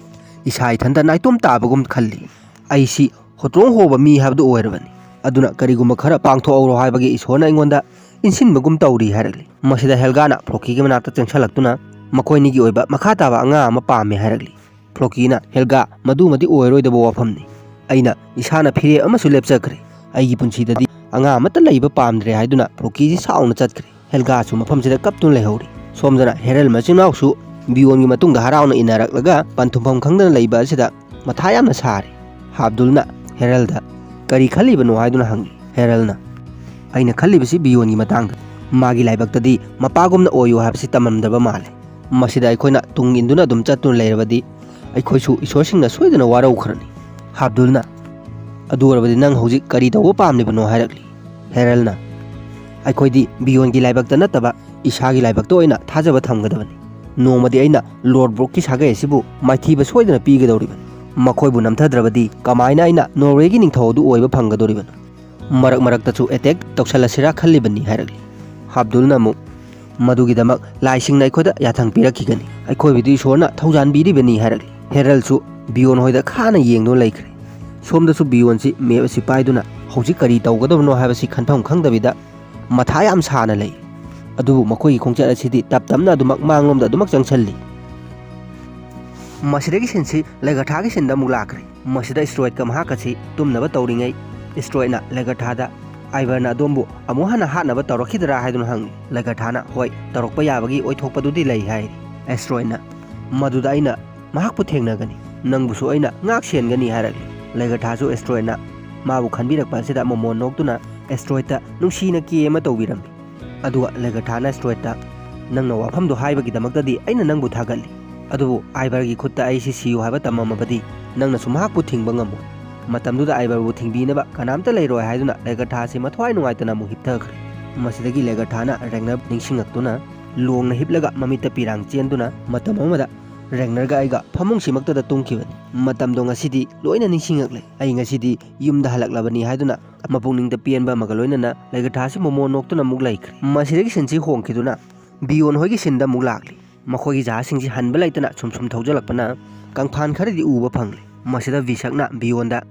ꯏꯁꯥ ꯏꯊꯟꯇ ꯅꯥꯏꯇꯣꯝ ꯇꯥꯕꯒꯨꯝ ꯈꯜꯂꯤ꯫ ꯑꯩꯁꯤ ꯍꯣꯇ꯭ꯔꯣꯡ ꯍꯣꯕ ꯃꯤ ꯍꯥꯏꯕꯗꯨ ꯑꯣꯏꯔꯕꯅꯤ꯫ ꯑꯗꯨꯅ ꯀꯔꯤꯒꯨꯝꯕ ꯈꯔ ꯄꯥꯡꯊꯣꯛꯍꯧꯔꯣ ꯍꯥꯏꯕꯒꯤ ꯏꯁꯣꯔꯅ ꯑꯩꯉꯣꯟꯗ ꯏꯟꯁꯤꯟꯕꯒꯨꯝ ꯇꯧꯔꯤ" ꯍꯥꯏꯔꯛꯂꯤ꯫ ꯃꯁꯤꯗ ꯍꯦꯜꯒꯥꯅ ꯐ꯭ꯂꯣꯀꯤꯒꯤ ꯃꯅꯥꯛꯇ ꯆꯪꯁꯜꯂꯛꯇꯨꯅ ꯃꯈꯣꯏꯅꯤꯒꯤ ꯑꯣꯏꯕ ꯃꯈꯥ ꯇꯥꯕ ꯑꯉꯥꯡ ꯑꯃ ꯄꯥꯝꯃꯤ ꯍꯥꯏꯔꯛꯂꯤ꯫ ꯐ꯭ꯂꯣꯀꯤꯅ, "ꯍꯦꯜꯒꯥ, ꯃꯗꯨꯃꯗꯤ ꯑꯣꯏꯔꯣꯏꯗꯕ ꯋꯥꯐꯝꯅꯤ꯫ ꯑꯩꯅ ꯏꯁꯥꯅ ꯐꯤꯔꯦꯞ ꯑꯃꯁꯨ ꯂꯦꯞꯆꯈ꯭ꯔꯦ꯫ ꯑꯩꯒꯤ ꯄꯨꯟꯁꯤꯗꯗꯤ ꯑꯉꯥꯡ ꯑꯃꯠꯇ ꯂꯩꯕ ꯄꯥꯝꯗ꯭ꯔꯦ" ꯍꯥꯏꯗꯨꯅ ꯐ꯭ꯂꯣꯀꯤꯁꯤ ꯁꯥꯎꯅ ꯆꯠꯈ꯭ꯔꯦ꯫ ꯍꯦꯜꯒꯥꯁꯨ ꯃꯐꯝꯁꯤꯗ ꯀꯞꯇꯨꯅ ꯂꯩꯍꯧꯔꯤ꯫ ꯁꯣꯝꯗꯅ ꯍꯦꯔꯜ ꯃꯆꯤꯟ ꯃꯅꯥꯎꯁꯨ ꯕꯤꯌꯣꯟꯒꯤ ꯃꯇꯨꯡꯗ ꯍꯔꯥꯎꯅ ꯏꯟꯅꯔꯛꯂꯒ ꯄꯟꯊꯨꯡꯐꯝ ꯈꯪꯗꯅ ꯂꯩꯕ ꯑꯁꯤꯗ ꯃꯊꯥ ꯌꯥꯝꯅ ꯁꯥꯔꯤ꯫ ꯍꯥꯞꯗꯨꯜꯅ ꯍꯦꯔꯜꯗ, "ꯀꯔꯤ ꯈꯜꯂꯤꯕꯅꯣ?" ꯍꯥꯏꯗꯨꯅ ꯍꯪꯉꯤ꯫ ꯍꯦꯔꯜꯅ, "ꯑꯩꯅ ꯈꯜꯂꯤꯕꯁꯤ ꯕꯤꯌꯣꯟꯒꯤ ꯃꯇꯥꯡꯗ꯫ ꯃꯥꯒꯤ ꯂꯥꯏꯕꯛꯇꯗꯤ ꯃꯄꯥꯒꯨꯝꯅ ꯑꯣꯏꯌꯨ ꯍꯥꯏꯕꯁꯤ ꯇꯝꯂꯝꯗꯕ ꯃꯥꯜꯂꯦ꯫ ꯃꯁꯤꯗ ꯑꯩꯈꯣꯏꯅ ꯇꯨꯡ ꯏꯟꯗꯨꯅ ꯑꯗꯨꯝ ꯆꯠꯇꯨꯅ ꯂꯩꯔꯕꯗꯤ ꯑꯩꯈꯣꯏꯁꯨ ꯏꯁꯣꯔꯁꯤꯡꯅ ꯁꯣꯏꯗꯅ ꯋꯥꯔꯧꯈ꯭ꯔꯅꯤ꯫" ꯍꯥꯞꯗꯨꯜꯅ, "ꯑꯗꯨ ꯑꯣꯏꯔꯕꯗꯤ ꯅꯪ ꯍꯧꯖꯤꯛ ꯀꯔꯤ ꯇꯧꯕ ꯄꯥꯝꯂꯤꯕꯅꯣ?" ꯍꯥꯏꯔꯛꯂꯤ꯫ ꯍꯦꯔꯜꯅ, "ꯑꯩꯈꯣꯏꯗꯤ ꯕꯤꯌꯣꯟꯒꯤ ꯂꯥꯏꯕꯛꯇ ꯅꯠꯇꯕ ꯏꯁꯥꯒꯤ ꯂꯥꯏꯕꯛꯇ ꯑꯣꯏꯅ ꯊꯥꯖꯕ ꯊꯝꯒꯗꯕꯅꯤ꯫ ꯅꯣꯡꯃꯗꯤ ꯑꯩꯅ ꯂꯣꯔꯗ ꯕ꯭ꯔꯣꯛꯀꯤ ꯁꯥꯒꯩ ꯑꯁꯤꯕꯨ ꯃꯥꯏꯊꯤꯕ ꯁꯣꯏꯗꯅ ꯄꯤꯒꯗꯧꯔꯤꯕꯅꯤ꯫ ꯃꯈꯣꯏꯕꯨ ꯅꯝꯊꯗ꯭ꯔꯕꯗꯤ ꯀꯃꯥꯏꯅ ꯑꯩꯅ ꯅꯣꯔꯋꯦꯒꯤ ꯅꯤꯡꯊꯧ ꯑꯗꯨ ꯑꯣꯏꯕ ꯐꯪꯒꯗꯧꯔꯤꯕꯅꯣ? ꯃꯔꯛ ꯃꯔꯛꯇꯁꯨ ꯑꯦꯇꯦꯛ ꯇꯧꯁꯜꯂꯁꯤꯔꯥ ꯈꯜꯂꯤꯕꯅꯤ" ꯍꯥꯏꯔꯛꯂꯤ꯫ ꯍꯥꯞꯗꯨꯜꯅ ꯑꯃꯨꯛ, "ꯃꯗꯨꯒꯤꯗꯃꯛ ꯂꯥꯏꯁꯤꯡꯅ ꯑꯩꯈꯣꯏꯗ ꯌꯥꯊꯪ ꯄꯤꯔꯛꯈꯤꯒꯅꯤ꯫ ꯑꯩꯈꯣꯏꯕꯨꯗꯤ ꯏꯁꯣꯔꯅ ꯊꯧꯖꯥꯟꯕꯤꯔꯤꯕꯅꯤ" ꯍꯥꯏꯔꯛꯂꯤ꯫ ꯍꯦꯔꯜꯁꯨ ꯕꯤꯌꯣꯟ ꯍꯣꯏꯗ ꯈꯥꯅ ꯌꯦꯡꯗꯨꯅ ꯂꯩꯈ꯭ꯔꯦ꯫ ꯁꯣꯝꯗꯁꯨ ꯕꯤꯌꯣꯟꯁꯤ ꯃꯦꯞ ꯑꯁꯤ ꯄꯥꯏꯗꯨꯅ ꯍꯧꯖꯤꯛ ꯀꯔꯤ ꯇꯧꯒꯗꯕꯅꯣ ꯍꯥꯏꯕꯁꯤ ꯈꯟꯐꯝ ꯈꯪꯗꯕꯤꯗ ꯃꯊꯥ ꯌꯥꯝ ꯁꯥꯅ ꯂꯩ꯫ ꯑꯗꯨꯕꯨ ꯃꯈꯣꯏꯒꯤ ꯈꯣꯡꯆꯠ ꯑꯁꯤꯗꯤ ꯇꯞ ꯇꯞꯅ ꯑꯗꯨꯃꯛ ꯃꯥꯡꯂꯣꯝꯗ ꯑꯗꯨꯃꯛ ꯆꯪꯁꯤꯜꯂꯤ꯫ ꯃꯁꯤꯗꯒꯤ ꯁꯤꯟꯁꯤ ꯂꯩꯒꯊꯥꯒꯤ ꯁꯤꯟꯗ ꯑꯃꯨꯛ ꯂꯥꯛꯈ꯭ꯔꯦ꯫ ꯃꯁꯤꯗ ꯑꯦꯁꯇ꯭ꯔꯣꯏꯗꯀ ꯃꯍꯥꯛꯀꯁꯤ ꯇꯨꯝꯅꯕ ꯇꯧꯔꯤꯉꯩ, ꯑꯦꯁꯇ꯭ꯔꯣꯏꯗꯅ ꯂꯩꯒꯊꯥꯗ, "ꯑꯥꯏꯕꯔꯅ ꯑꯗꯣꯝꯕꯨ ꯑꯃꯨꯛ ꯍꯟꯅ ꯍꯥꯠꯅꯕ ꯇꯧꯔꯛꯈꯤꯗ꯭ꯔꯥ?" ꯍꯥꯏꯗꯨꯅ ꯍꯪꯂꯤ꯫ ꯂꯩꯒꯊꯥꯅ, "ꯍꯣꯏ, ꯇꯧꯔꯛꯄ ꯌꯥꯕꯒꯤ ꯑꯣꯏꯊꯣꯛꯄꯗꯨꯗꯤ ꯂꯩ" ꯍꯥꯏꯔꯤ꯫ ꯑꯦꯁꯇ꯭ꯔꯣꯏꯗꯅ, "ꯃꯗꯨꯗ ꯑꯩꯅ ꯃꯍꯥꯛꯄꯨ ꯊꯦꯡꯅꯒꯅꯤ, ꯅꯪꯕꯨꯁꯨ ꯑꯩꯅ ꯉꯥꯛ ꯁꯦꯟꯒꯅꯤ" ꯍꯥꯏꯔꯛꯂꯤ꯫ ꯂꯩꯒꯊꯥꯁꯨ ꯑꯦꯁꯇ꯭ꯔꯣꯏꯗꯅ ꯃꯥꯕꯨ ꯈꯟꯕꯤꯔꯛꯄ ꯑꯁꯤꯗ ꯃꯣꯃꯣꯟ ꯅꯣꯛꯇꯨꯅ ꯑꯦꯁꯇ꯭ꯔꯣꯏꯗꯇ ꯅꯨꯡꯁꯤꯅ ꯀꯦ ꯑꯃ ꯇꯧꯕꯤꯔꯝꯃꯤ꯫ ꯑꯗꯨꯒ ꯂꯩꯒꯊꯥꯅ ꯑꯦꯁꯇ꯭ꯔꯣꯏꯗꯇ, "ꯅꯪꯅ ꯋꯥꯐꯝꯗꯣ ꯍꯥꯏꯕꯒꯤꯗꯃꯛꯇꯗꯤ ꯑꯩꯅ ꯅꯪꯕꯨ ꯊꯥꯒꯠꯂꯤ, ꯑꯗꯨꯕꯨ ꯑꯥꯏꯕꯔꯒꯤ ꯈꯨꯠꯇ ꯑꯩꯁꯤ ꯁꯤꯌꯨ ꯍꯥꯏꯕ ꯇꯝꯃꯝꯃꯕꯗꯤ ꯅꯪꯅꯁꯨ ꯃꯍꯥꯛꯄꯨ ꯊꯤꯡꯕ ꯉꯝꯃꯣꯏ꯫ ꯃꯇꯝꯗꯨꯗ ꯑꯥꯏꯕꯔꯕꯨ ꯊꯤꯡꯕꯤꯅꯕ ꯀꯅꯥꯝꯇ ꯂꯩꯔꯣꯏ" ꯍꯥꯏꯗꯨꯅ ꯂꯩꯒꯊꯥꯁꯤ ꯃꯊ꯭ꯋꯥꯏ ꯅꯨꯡꯉꯥꯏꯇꯅ ꯑꯃꯨꯛ ꯍꯤꯞꯊꯈ꯭ꯔꯦ꯫ ꯃꯁꯤꯗꯒꯤ ꯂꯩꯒꯊꯥꯅ ꯔꯦꯒꯅꯔ ꯅꯤꯡꯁꯤꯡꯉꯛꯇꯨꯅ ꯂꯣꯡꯅ ꯍꯤꯞꯂꯒ ꯃꯃꯤꯠꯇ ꯄꯤꯔꯥꯡ ꯆꯦꯟꯗꯨꯅ, "ꯃꯇꯝ ꯑꯃꯗ ꯔꯦꯒꯅꯔꯒ ꯑꯩꯒ ꯐꯃꯨꯡꯁꯤꯃꯛꯇꯗ ꯇꯨꯝꯈꯤꯕꯅꯤ꯫ ꯃꯇꯝꯗꯣ ꯉꯁꯤꯗꯤ ꯂꯣꯏꯅ ꯅꯤꯡꯁꯤꯡꯉꯛꯂꯦ꯫ ꯑꯩ ꯉꯁꯤꯗꯤ ꯌꯨꯝꯗ ꯍꯜꯂꯛꯂꯕꯅꯤ" ꯍꯥꯏꯗꯨꯅ ꯃꯄꯨꯛꯅꯤꯡꯗ ꯄꯦꯟꯕ ꯑꯃꯒ ꯂꯣꯏꯅꯅ ꯂꯩꯒꯊꯥꯁꯤ ꯃꯣꯃꯣꯟ ꯅꯣꯛꯇꯨꯅ ꯑꯃꯨꯛ ꯂꯩꯈ꯭ꯔꯦ꯫ ꯃꯁꯤꯗꯒꯤ ꯁꯤꯟꯁꯤ ꯍꯣꯡꯈꯤꯗꯨꯅ ꯕꯤꯌꯣꯟ ꯍꯣꯏꯒꯤ ꯁꯤꯟꯗ ꯑꯃꯨꯛ ꯂꯥꯛꯂꯤ꯫ ꯃꯈꯣꯏꯒꯤ ꯖꯍꯥꯖꯁꯤꯡꯁꯤ ꯍꯟꯕ ꯂꯩꯇꯅ ꯁꯨꯝ ꯁꯨꯝ ꯊꯧꯖꯤꯜꯂꯛꯄꯅ ꯀꯪꯐꯥꯟ ꯈꯔꯗꯤ ꯎꯕ ꯐꯪꯂꯤ꯫ ꯃꯁꯤꯗ ꯚꯤꯁꯛꯅ ꯕꯤꯌꯣꯟꯗ,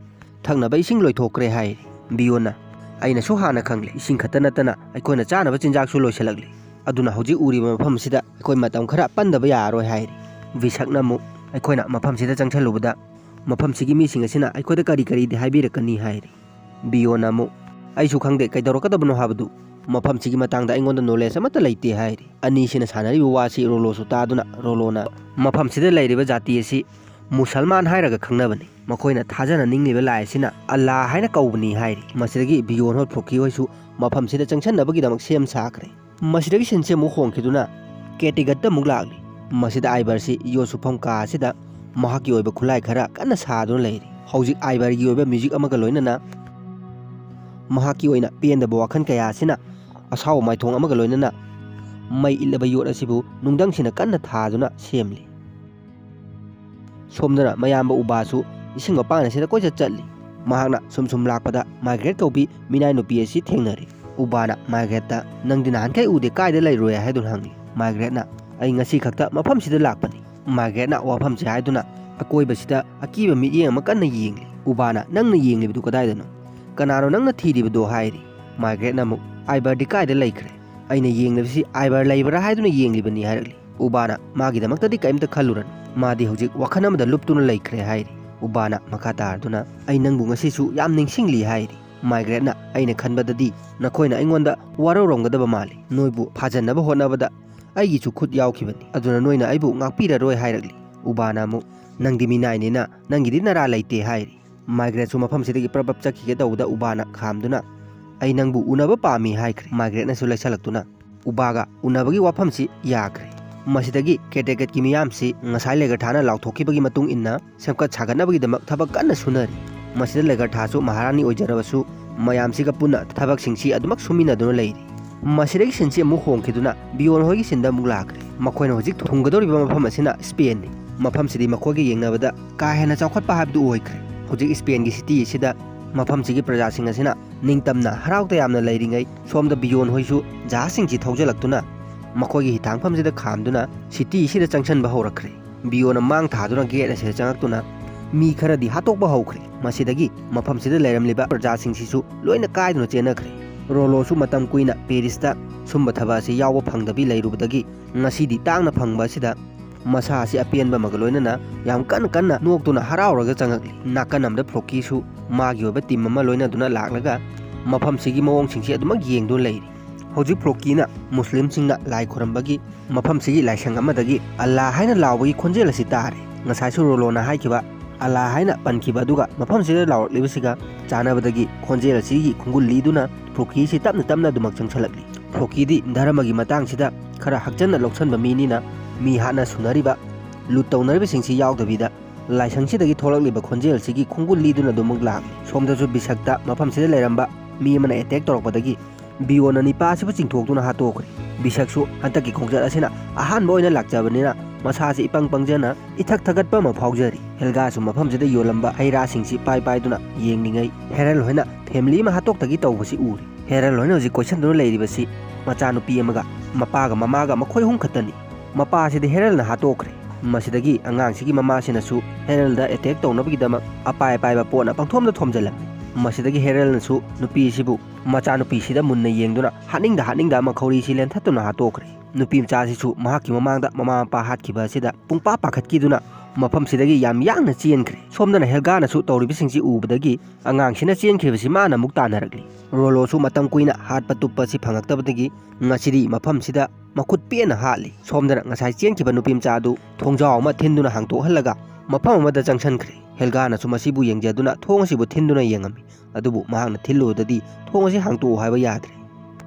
"ꯊꯛꯅꯕ ꯏꯁꯤꯡ ꯂꯣꯏꯊꯣꯛꯈ꯭ꯔꯦ" ꯍꯥꯏꯔꯤ꯫ ꯕꯤꯌꯣꯟꯅ, "ꯑꯩꯅꯁꯨ ꯍꯥꯟꯅ ꯈꯪꯂꯦ, ꯏꯁꯤꯡ ꯈꯛꯇ ꯅꯠꯇꯅ ꯑꯩꯈꯣꯏꯅ ꯆꯥꯅꯕ ꯆꯤꯟꯖꯥꯛꯁꯨ ꯂꯣꯏꯁꯤꯜꯂꯛꯂꯤ꯫ ꯑꯗꯨꯅ ꯍꯧꯖꯤꯛ ꯎꯔꯤꯕ ꯃꯐꯝ ꯑꯁꯤꯗ ꯑꯩꯈꯣꯏ ꯃꯇꯝ ꯈꯔ ꯄꯟꯗꯕ ꯌꯥꯔꯔꯣꯏ" ꯍꯥꯏꯔꯤ꯫ ꯚꯤꯁꯛꯅ ꯑꯃꯨꯛ, ꯑꯩꯈꯣꯏꯅ ꯃꯐꯝꯁꯤꯗ ꯆꯪꯁꯜꯂꯨꯕꯗ ꯃꯐꯝꯁꯤꯒꯤ ꯃꯤꯁꯤꯡ ꯑꯁꯤꯅ ꯑꯩꯈꯣꯏꯗ ꯀꯔꯤ ꯀꯔꯤꯗꯤ ꯍꯥꯏꯕꯤꯔꯛꯀꯅꯤ ꯍꯥꯏꯔꯤ꯫ ꯕꯤꯌꯣꯟꯅ ꯑꯃꯨꯛ, "ꯑꯩꯁꯨ ꯈꯪꯗꯦ ꯀꯩꯗꯧꯔꯛꯀꯗꯕꯅꯣ ꯍꯥꯏꯕꯗꯨ, ꯃꯐꯝꯁꯤꯒꯤ ꯃꯇꯥꯡꯗ ꯑꯩꯉꯣꯟꯗ ꯅꯣꯂꯦꯖ ꯑꯃꯠꯇ ꯂꯩꯇꯦ" ꯍꯥꯏꯔꯤ꯫ ꯑꯅꯤꯁꯤꯅ ꯁꯥꯟꯅꯔꯤꯕ ꯋꯥꯁꯤ ꯔꯣꯂꯣꯁꯨ ꯇꯥꯗꯨꯅ, ꯔꯣꯂꯣꯅ, "ꯃꯐꯝꯁꯤꯗ ꯂꯩꯔꯤꯕ ꯖꯥꯇꯤ ꯑꯁꯤ ꯃꯨꯁꯜꯃꯥꯟ ꯍꯥꯏꯔꯒ ꯈꯪꯅꯕꯅꯤ꯫ ꯃꯈꯣꯏꯅ ꯊꯥꯖꯅꯅꯤꯡꯂꯤꯕ ꯂꯥꯏ ꯑꯁꯤꯅ ꯑꯜꯂꯥ ꯍꯥꯏꯅ ꯀꯧꯕꯅꯤ" ꯍꯥꯏꯔꯤ꯫ ꯃꯁꯤꯗꯒꯤ ꯕꯤꯌꯣꯟ ꯍꯣꯏ ꯐ꯭ꯔꯣꯀꯤ ꯍꯣꯏꯁꯨ ꯃꯐꯝꯁꯤꯗ ꯆꯪꯁꯟꯅꯕꯒꯤꯗꯃꯛ ꯁꯦꯝ ꯁꯥꯈ꯭ꯔꯦ꯫ ꯃꯁꯤꯗꯒꯤ ꯁꯤꯟꯁꯦ ꯑꯃꯨꯛ ꯍꯣꯡꯈꯤꯗꯨꯅ ꯀꯦꯇꯤꯒꯠꯇ ꯑꯃꯨꯛ ꯂꯥꯛꯂꯤ꯫ ꯃꯁꯤꯗ ꯑꯥꯏꯕꯔꯁꯤ ꯌꯣꯠ ꯁꯨꯐꯝ ꯀꯥ ꯑꯁꯤꯗ ꯃꯍꯥꯛꯀꯤ ꯑꯣꯏꯕ ꯈꯨꯠꯂꯥꯏ ꯈꯔ ꯀꯟꯅ ꯁꯥꯗꯨꯅ ꯂꯩꯔꯤ꯫ ꯍꯧꯖꯤꯛ ꯑꯥꯏꯕꯔꯒꯤ ꯑꯣꯏꯕ ꯃ꯭ꯌꯨꯖꯤꯛ ꯑꯃꯒ ꯂꯣꯏꯅꯅ ꯃꯍꯥꯛꯀꯤ ꯑꯣꯏꯅ ꯄꯦꯟꯗꯕ ꯋꯥꯈꯜ ꯀꯌꯥ ꯑꯁꯤꯅ ꯑꯁꯥꯎꯕ ꯃꯥꯏꯊꯣꯡ ꯑꯃꯒ ꯂꯣꯏꯅꯅ ꯃꯩ ꯏꯠꯂꯕ ꯌꯣꯠ ꯑꯁꯤꯕꯨ ꯅꯨꯡꯗꯪꯁꯤꯅ ꯀꯟꯅ ꯊꯥꯗꯨꯅ ꯁꯦꯝꯂꯤ꯫ ꯁꯣꯝꯗꯅ ꯃꯌꯥꯝꯕ ꯎꯕꯥꯁꯨ ꯏꯁꯤꯡ ꯃꯄꯥꯟ ꯑꯁꯤꯗ ꯀꯣꯏꯆꯠ ꯆꯠꯂꯤ꯫ ꯃꯍꯥꯛꯅ ꯁꯨꯝ ꯁꯨꯝ ꯂꯥꯛꯄꯗ ꯃꯥꯏꯒ꯭ꯔꯦꯠ ꯀꯧꯕꯤ ꯃꯤꯅꯥꯏ ꯅꯨꯄꯤ ꯑꯁꯤ ꯊꯦꯡꯅꯔꯤ꯫ ꯎꯕꯥꯅ ꯃꯥꯏꯒ꯭ꯔꯦꯠꯇ, "ꯅꯪꯗꯤ ꯅꯍꯥꯟꯈꯩ ꯎꯗꯦ, ꯀꯥꯏꯗ ꯂꯩꯔꯨꯔꯦ?" ꯍꯥꯏꯗꯨꯅ ꯍꯪꯉꯤ꯫ ꯃꯥꯏꯒ꯭ꯔꯦꯠꯅ, "ꯑꯩ ꯉꯁꯤ ꯈꯛꯇ ꯃꯐꯝꯁꯤꯗ ꯂꯥꯛꯄꯅꯤ"꯫ ꯃꯥꯏꯒ꯭ꯔꯦꯠꯅ ꯋꯥꯐꯝꯁꯤ ꯍꯥꯏꯗꯨꯅ ꯑꯀꯣꯏꯕꯁꯤꯗ ꯑꯀꯤꯕ ꯃꯤꯠꯌꯦꯡ ꯑꯃ ꯀꯟꯅ ꯌꯦꯡꯂꯤ꯫ ꯎꯕꯥꯅ, "ꯅꯪꯅ ꯌꯦꯡꯂꯤꯕꯗꯨ ꯀꯗꯥꯏꯗꯅꯣ? ꯀꯅꯥꯅꯣ ꯅꯪꯅ ꯊꯤꯔꯤꯕꯗꯣ?" ꯍꯥꯏꯔꯤ꯫ ꯃꯥꯏꯒ꯭ꯔꯦꯠꯅ ꯑꯃꯨꯛ, "ꯑꯥꯏꯕꯔꯗꯤ ꯀꯥꯏꯗ ꯂꯩꯈ꯭ꯔꯦ? ꯑꯩꯅ ꯌꯦꯡꯂꯤꯕꯁꯤ ꯑꯥꯏꯕꯔ ꯂꯩꯕ꯭ꯔꯥ ꯍꯥꯏꯗꯨꯅ ꯌꯦꯡꯂꯤꯕꯅꯤ" ꯍꯥꯏꯔꯛꯂꯤ꯫ ꯎꯕꯥꯅ, "ꯃꯥꯒꯤꯗꯃꯛꯇꯗꯤ ꯀꯔꯤꯝꯇ ꯈꯜꯂꯨꯔꯅꯨ, ꯃꯥꯗꯤ ꯍꯧꯖꯤꯛ ꯋꯥꯈꯜ ꯑꯃꯗ ꯂꯨꯞꯇꯨꯅ ꯂꯩꯈ꯭ꯔꯦ" ꯍꯥꯏꯔꯤ꯫ ꯎꯕꯥꯅ ꯃꯈꯥ ꯇꯥꯔꯗꯨꯅ, "ꯑꯩ ꯅꯪꯕꯨ ꯉꯁꯤꯁꯨ ꯌꯥꯝ ꯅꯤꯡꯁꯤꯡꯂꯤ" ꯍꯥꯏꯔꯤ꯫ ꯃꯥꯏꯒ꯭ꯔꯦꯠꯅ, "ꯑꯩꯅ ꯈꯟꯕꯗꯗꯤ ꯅꯈꯣꯏꯅ ꯑꯩꯉꯣꯟꯗ ꯋꯥꯔꯧꯔꯝꯒꯗꯕ ꯃꯥꯜꯂꯤ꯫ ꯅꯣꯏꯕꯨ ꯐꯥꯖꯟꯅꯕ ꯍꯣꯠꯅꯕꯗ ꯑꯩꯒꯤꯁꯨ ꯈꯨꯠ ꯌꯥꯎꯈꯤꯕꯅꯤ, ꯑꯗꯨꯅ ꯅꯣꯏꯅ ꯑꯩꯕꯨ ꯉꯥꯛꯄꯤꯔꯔꯣꯏ" ꯍꯥꯏꯔꯛꯂꯤ꯫ ꯎꯕꯥꯅ ꯑꯃꯨꯛ, "ꯅꯪꯗꯤ ꯃꯤꯅꯥꯏꯅꯤꯅ ꯅꯪꯒꯤꯗꯤ ꯅꯔꯥ ꯂꯩꯇꯦ" ꯍꯥꯏꯔꯤ꯫ ꯃꯥꯏꯒ꯭ꯔꯦꯠꯁꯨ ꯃꯐꯝꯁꯤꯗꯒꯤ ꯄ꯭ꯔꯞ ꯄ꯭ꯔꯞ ꯆꯠꯈꯤꯒꯦ ꯇꯧꯕꯗ ꯎꯕꯥꯅ ꯈꯥꯝꯗꯨꯅ, "ꯑꯩ ꯅꯪꯕꯨ ꯎꯅꯕ ꯄꯥꯝꯃꯤ" ꯍꯥꯏꯈ꯭ꯔꯦ꯫ ꯃꯥꯏꯒ꯭ꯔꯦꯠꯅꯁꯨ ꯂꯩꯁꯜꯂꯛꯇꯨꯅ ꯎꯕꯥꯒ ꯎꯅꯕꯒꯤ ꯋꯥꯐꯝꯁꯤ ꯌꯥꯈ꯭ꯔꯦ꯫ ꯃꯁꯤꯗꯒꯤ ꯀꯦꯇꯦꯀꯦꯠꯀꯤ ꯃꯤꯌꯥꯝꯁꯤ ꯉꯁꯥꯏ ꯂꯦꯒꯔꯊꯥꯅ ꯂꯥꯎꯊꯣꯛꯈꯤꯕꯒꯤ ꯃꯇꯨꯡ ꯏꯟꯅ ꯁꯦꯝꯒꯠ ꯁꯥꯒꯠꯅꯕꯒꯤꯗꯃꯛ ꯊꯕꯛ ꯀꯟꯅ ꯁꯨꯅꯔꯤ꯫ ꯃꯁꯤꯗ ꯂꯦꯒꯔꯊꯥꯁꯨ ꯃꯍꯥꯔꯥꯅꯤ ꯑꯣꯏꯖꯔꯕꯁꯨ ꯃꯌꯥꯝꯁꯤꯒ ꯄꯨꯟꯅ ꯊꯕꯛꯁꯤꯡꯁꯤ ꯑꯗꯨꯃꯛ ꯁꯨꯃꯤꯟꯅꯗꯨꯅ ꯂꯩꯔꯤ꯫ ꯃꯁꯤꯗꯒꯤ ꯁꯤꯟꯁꯤ ꯑꯃꯨꯛ ꯍꯣꯡꯈꯤꯗꯨꯅ ꯕꯤꯌꯣꯟ ꯍꯣꯏꯒꯤ ꯁꯤꯟꯗ ꯑꯃꯨꯛ ꯂꯥꯛꯈ꯭ꯔꯦ꯫ ꯃꯈꯣꯏꯅ ꯍꯧꯖꯤꯛ ꯊꯨꯡꯒꯗꯧꯔꯤꯕ ꯃꯐꯝ ꯑꯁꯤꯅ ꯁ꯭ꯄꯦꯟꯅꯤ꯫ ꯃꯐꯝꯁꯤꯗꯤ ꯃꯈꯣꯏꯒ ꯌꯦꯡꯅꯕꯗ ꯀꯥ ꯍꯦꯟꯅ ꯆꯥꯎꯈꯠꯄ ꯍꯥꯏꯕꯗꯨ ꯑꯣꯏꯈ꯭ꯔꯦ꯫ ꯍꯧꯖꯤꯛ ꯁ꯭ꯄꯦꯟꯒꯤ ꯁꯤꯇꯤ ꯑꯁꯤꯗ ꯃꯐꯝꯁꯤꯒꯤ ꯄ꯭ꯔꯖꯥꯁꯤꯡ ꯑꯁꯤꯅ ꯅꯤꯡꯇꯝꯅ ꯍꯔꯥꯎ ꯇꯌꯥꯝꯅ ꯂꯩꯔꯤꯉꯩ, ꯁꯣꯝꯗ ꯕꯤꯌꯣꯟ ꯍꯣꯏꯁꯨ ꯖꯍꯥꯖꯁꯤꯡꯁꯤ ꯊꯧꯖꯤꯜꯂꯛꯇꯨꯅ ꯃꯈꯣꯏꯒꯤ ꯍꯤꯊꯥꯡꯐꯝꯁꯤꯗ ꯈꯥꯝꯗꯨꯅ ꯁꯤꯇꯤ ꯑꯁꯤꯗ ꯆꯪꯁꯤꯟꯕ ꯍꯧꯔꯛꯈ꯭ꯔꯦ꯫ ꯕꯤꯌꯣꯅ ꯃꯥꯡ ꯊꯥꯗꯨꯅ ꯒꯦꯠ ꯑꯁꯤꯗ ꯆꯪꯉꯛꯇꯨꯅ ꯃꯤ ꯈꯔꯗꯤ ꯍꯥꯠꯇꯣꯛꯄ ꯍꯧꯈ꯭ꯔꯦ꯫ ꯃꯁꯤꯗꯒꯤ ꯃꯐꯝꯁꯤꯗ ꯂꯩꯔꯝꯂꯤꯕ ꯄ꯭ꯔꯖꯥꯁꯤꯡꯁꯤꯁꯨ ꯂꯣꯏꯅ ꯀꯥꯏꯗꯨꯅ ꯆꯦꯟꯅꯈ꯭ꯔꯦ꯫ ꯔꯣꯂꯣꯁꯨ ꯃꯇꯝ ꯀꯨꯏꯅ ꯄꯦꯔꯤꯁꯇ ꯁꯨꯝꯕ ꯊꯕꯛ ꯑꯁꯤ ꯌꯥꯎꯕ ꯐꯪꯗꯕꯤ ꯂꯩꯔꯨꯕꯗꯒꯤ ꯉꯁꯤꯗꯤ ꯇꯥꯡꯅ ꯐꯪꯕ ꯑꯁꯤꯗ ꯃꯁꯥ ꯑꯁꯤ ꯑꯄꯦꯟꯕ ꯑꯃꯒ ꯂꯣꯏꯅꯅ ꯌꯥꯝ ꯀꯟꯅ ꯀꯟꯅ ꯅꯣꯛꯇꯨꯅ ꯍꯔꯥꯎꯔꯒ ꯆꯪꯉꯛꯂꯤ꯫ ꯅꯥꯀꯟ ꯑꯃꯗ ꯐ꯭ꯂꯣꯀꯤꯁꯨ ꯃꯥꯒꯤ ꯑꯣꯏꯕ ꯇꯤꯝ ꯑꯃ ꯂꯣꯏꯅꯗꯨꯅ ꯂꯥꯛꯂꯒ ꯃꯐꯝꯁꯤꯒꯤ ꯃꯑꯣꯡꯁꯤꯡꯁꯤ ꯑꯗꯨꯃꯛ ꯌꯦꯡꯗꯨꯅ ꯂꯩꯔꯤ꯫ ꯍꯧꯖꯤꯛ ꯐ꯭ꯂꯣꯀꯤꯅ ꯃꯨꯁꯂꯤꯝꯁꯤꯡꯅ ꯂꯥꯏ ꯈꯨꯔꯝꯕꯒꯤ ꯃꯐꯝꯁꯤꯒꯤ ꯂꯥꯏꯁꯪ ꯑꯃꯗꯒꯤ "ꯑꯜꯂꯥ" ꯍꯥꯏꯅ ꯂꯥꯎꯕꯒꯤ ꯈꯣꯟꯖꯦꯜ ꯑꯁꯤ ꯇꯥꯔꯦ꯫ ꯉꯁꯥꯏꯁꯨ ꯔꯣꯂꯣꯅ ꯍꯥꯏꯈꯤꯕ "ꯑꯜꯂꯥ" ꯍꯥꯏꯅ ꯄꯟꯈꯤꯕ ꯑꯗꯨꯒ ꯃꯐꯝꯁꯤꯗ ꯂꯥꯎꯔꯛꯂꯤꯕꯁꯤꯒ ꯆꯥꯟꯅꯕꯗꯒꯤ ꯈꯣꯟꯖꯦꯜ ꯑꯁꯤꯒꯤ ꯈꯣꯡꯒꯨꯜ ꯂꯤꯗꯨꯅ ꯐ꯭ꯂꯣꯀꯤꯁꯤ ꯇꯞꯅ ꯇꯞꯅ ꯑꯗꯨꯃꯛ ꯆꯪꯁꯤꯜꯂꯛꯂꯤ꯫ ꯐ꯭ꯂꯣꯀꯤꯗꯤ ꯙꯔꯃꯒꯤ ꯃꯇꯥꯡꯁꯤꯗ ꯈꯔ ꯍꯛꯆꯟꯅ ꯂꯧꯁꯟꯕ ꯃꯤꯅꯤꯅ ꯃꯤ ꯍꯥꯠꯅ ꯁꯨꯅꯔꯤꯕ, ꯂꯨꯠ ꯇꯧꯅꯔꯤꯕꯁꯤꯡꯁꯤ ꯌꯥꯎꯗꯕꯤꯗ ꯂꯥꯏꯁꯪꯁꯤꯗꯒꯤ ꯊꯣꯛꯂꯛꯂꯤꯕ ꯈꯣꯟꯖꯦꯜꯁꯤꯒꯤ ꯈꯣꯡꯒꯨꯜ ꯂꯤꯗꯨꯅ ꯑꯗꯨꯃꯛ ꯂꯥꯛꯂꯤ꯫ ꯁꯣꯝꯗꯁꯨ ꯕꯤꯁꯛꯇ ꯃꯐꯝꯁꯤꯗ ꯂꯩꯔꯝꯕ ꯃꯤ ꯑꯃꯅ ꯑꯦꯇꯦꯛ ꯇꯧꯔꯛꯄꯗꯒꯤ ꯕꯤꯌꯣꯅ ꯅꯤꯄꯥ ꯑꯁꯤꯕꯨ ꯆꯤꯡꯊꯣꯛꯇꯨꯅ ꯍꯥꯠꯇꯣꯛꯈ꯭ꯔꯦ꯫ ꯕꯤꯁꯛꯁꯨ ꯍꯟꯗꯛꯀꯤ ꯈꯣꯡꯆꯠ ꯑꯁꯤꯅ ꯑꯍꯥꯟꯕ ꯑꯣꯏꯅ ꯂꯥꯛꯆꯕꯅꯤꯅ ꯃꯁꯥꯁꯤ ꯏꯄꯪ ꯄꯪꯖꯅ ꯏꯊꯛ ꯊꯛꯀꯠꯄ ꯑꯃ ꯐꯥꯎꯖꯔꯤ꯫ ꯍꯦꯜꯒꯥꯁꯨ ꯃꯐꯝꯁꯤꯗ ꯌꯣꯜꯂꯝꯕ ꯍꯩ ꯔꯥꯁꯤꯡꯁꯤ ꯄꯥꯏ ꯄꯥꯏꯗꯨꯅ ꯌꯦꯡꯂꯤꯉꯩ ꯍꯦꯔꯜ ꯍꯣꯏꯅ ꯐꯦꯃꯤꯂꯤ ꯑꯃ ꯍꯥꯠꯇꯣꯛꯇꯒꯤ ꯇꯧꯕꯁꯤ ꯎꯔꯤ꯫ ꯍꯦꯔꯜ ꯍꯣꯏꯅ ꯍꯧꯖꯤꯛ ꯀꯣꯏꯁꯟꯗꯨꯅ ꯂꯩꯔꯤꯕꯁꯤ ꯃꯆꯥꯅꯨꯄꯤ ꯑꯃꯒ ꯃꯄꯥꯒ ꯃꯃꯥꯒ ꯃꯈꯣꯏ ꯑꯍꯨꯝ ꯈꯛꯇꯅꯤ꯫ ꯃꯄꯥ ꯑꯁꯤꯗꯤ ꯍꯦꯔꯜꯅ ꯍꯥꯠꯇꯣꯛꯈ꯭ꯔꯦ꯫ ꯃꯁꯤꯗꯒꯤ ꯑꯉꯥꯡꯁꯤꯒꯤ ꯃꯃꯥꯁꯤꯅꯁꯨ ꯍꯦꯔꯜꯗ ꯑꯦꯇꯦꯛ ꯇꯧꯅꯕꯒꯤꯗꯃꯛ ꯑꯄꯥꯏ ꯑꯄꯥꯏꯕ ꯄꯣꯠꯅ ꯄꯪꯊꯣꯝꯗ ꯊꯣꯝꯖꯤꯜꯂꯝꯃꯤ꯫ ꯃꯁꯤꯗꯒꯤ ꯍꯦꯔꯜꯅꯁꯨ ꯅꯨꯄꯤꯁꯤꯕꯨ ꯃꯆꯥꯅꯨꯄꯤꯁꯤꯗ ꯃꯨꯟꯅ ꯌꯦꯡꯗꯨꯅ ꯍꯥꯠꯅꯤꯡꯗ ꯍꯥꯠꯅꯤꯡꯗ ꯑꯃ ꯈꯧꯔꯤꯁꯤ ꯂꯦꯟꯊꯠꯇꯨꯅ ꯍꯥꯠꯇꯣꯛꯈ꯭ꯔꯦ꯫ ꯅꯨꯄꯤ ꯃꯆꯥꯁꯤꯁꯨ ꯃꯍꯥꯛꯀꯤ ꯃꯃꯥꯡꯗ ꯃꯃꯥ ꯃꯄꯥ ꯍꯥꯠꯈꯤꯕ ꯑꯁꯤꯗ ꯄꯨꯡꯄꯥ ꯄꯥꯈꯠꯈꯤꯗꯨꯅ ꯃꯐꯝꯁꯤꯗꯒꯤ ꯌꯥꯝ ꯌꯥꯡꯅ ꯆꯦꯟꯈ꯭ꯔꯦ꯫ ꯁꯣꯝꯗꯅ ꯍꯦꯜꯒꯥꯅꯁꯨ ꯇꯧꯔꯤꯕꯁꯤꯡꯁꯤ ꯎꯕꯗꯒꯤ ꯑꯉꯥꯡꯁꯤꯅ ꯆꯦꯟꯈ꯭ꯔꯤꯕꯁꯤ ꯃꯥꯅ ꯑꯃꯨꯛ ꯇꯥꯟꯅꯔꯛꯂꯤ꯫ ꯔꯣꯂꯣꯁꯨ ꯃꯇꯝ ꯀꯨꯏꯅ ꯍꯥꯠꯄ ꯇꯨꯞꯄ ꯑꯁꯤ ꯐꯪꯉꯛꯇꯕꯗꯒꯤ ꯉꯁꯤꯗꯤ ꯃꯐꯝꯁꯤꯗ ꯃꯈꯨꯠ ꯄꯦꯟꯅ ꯍꯥꯠꯂꯤ꯫ ꯁꯣꯝꯗꯅ ꯉꯁꯥꯏ ꯆꯦꯟꯈꯤꯕ ꯅꯨꯄꯤ ꯃꯆꯥ ꯑꯗꯨ ꯊꯣꯡꯖꯥꯎ ꯑꯃ ꯊꯤꯟꯗꯨꯅ ꯍꯥꯡꯇꯣꯛꯍꯜꯂꯒ ꯃꯐꯝ ꯑꯃꯗ ꯆꯪꯁꯤꯟꯈ꯭ꯔꯦ꯫ ꯍꯦꯜꯒꯥꯅꯁꯨ ꯃꯁꯤꯕꯨ ꯌꯦꯡꯖꯗꯨꯅ ꯊꯣꯡ ꯑꯁꯤꯕꯨ ꯊꯤꯟꯗꯨꯅ ꯌꯦꯡꯉꯝꯃꯤ꯫ ꯑꯗꯨꯕꯨ ꯃꯍꯥꯛꯅ ꯊꯤꯜꯂꯨꯕꯗꯗꯤ ꯊꯣꯡ ꯑꯁꯤ ꯍꯥꯡꯇꯣꯛꯎ ꯍꯥꯏꯕ ꯌꯥꯗ꯭ꯔꯦ꯫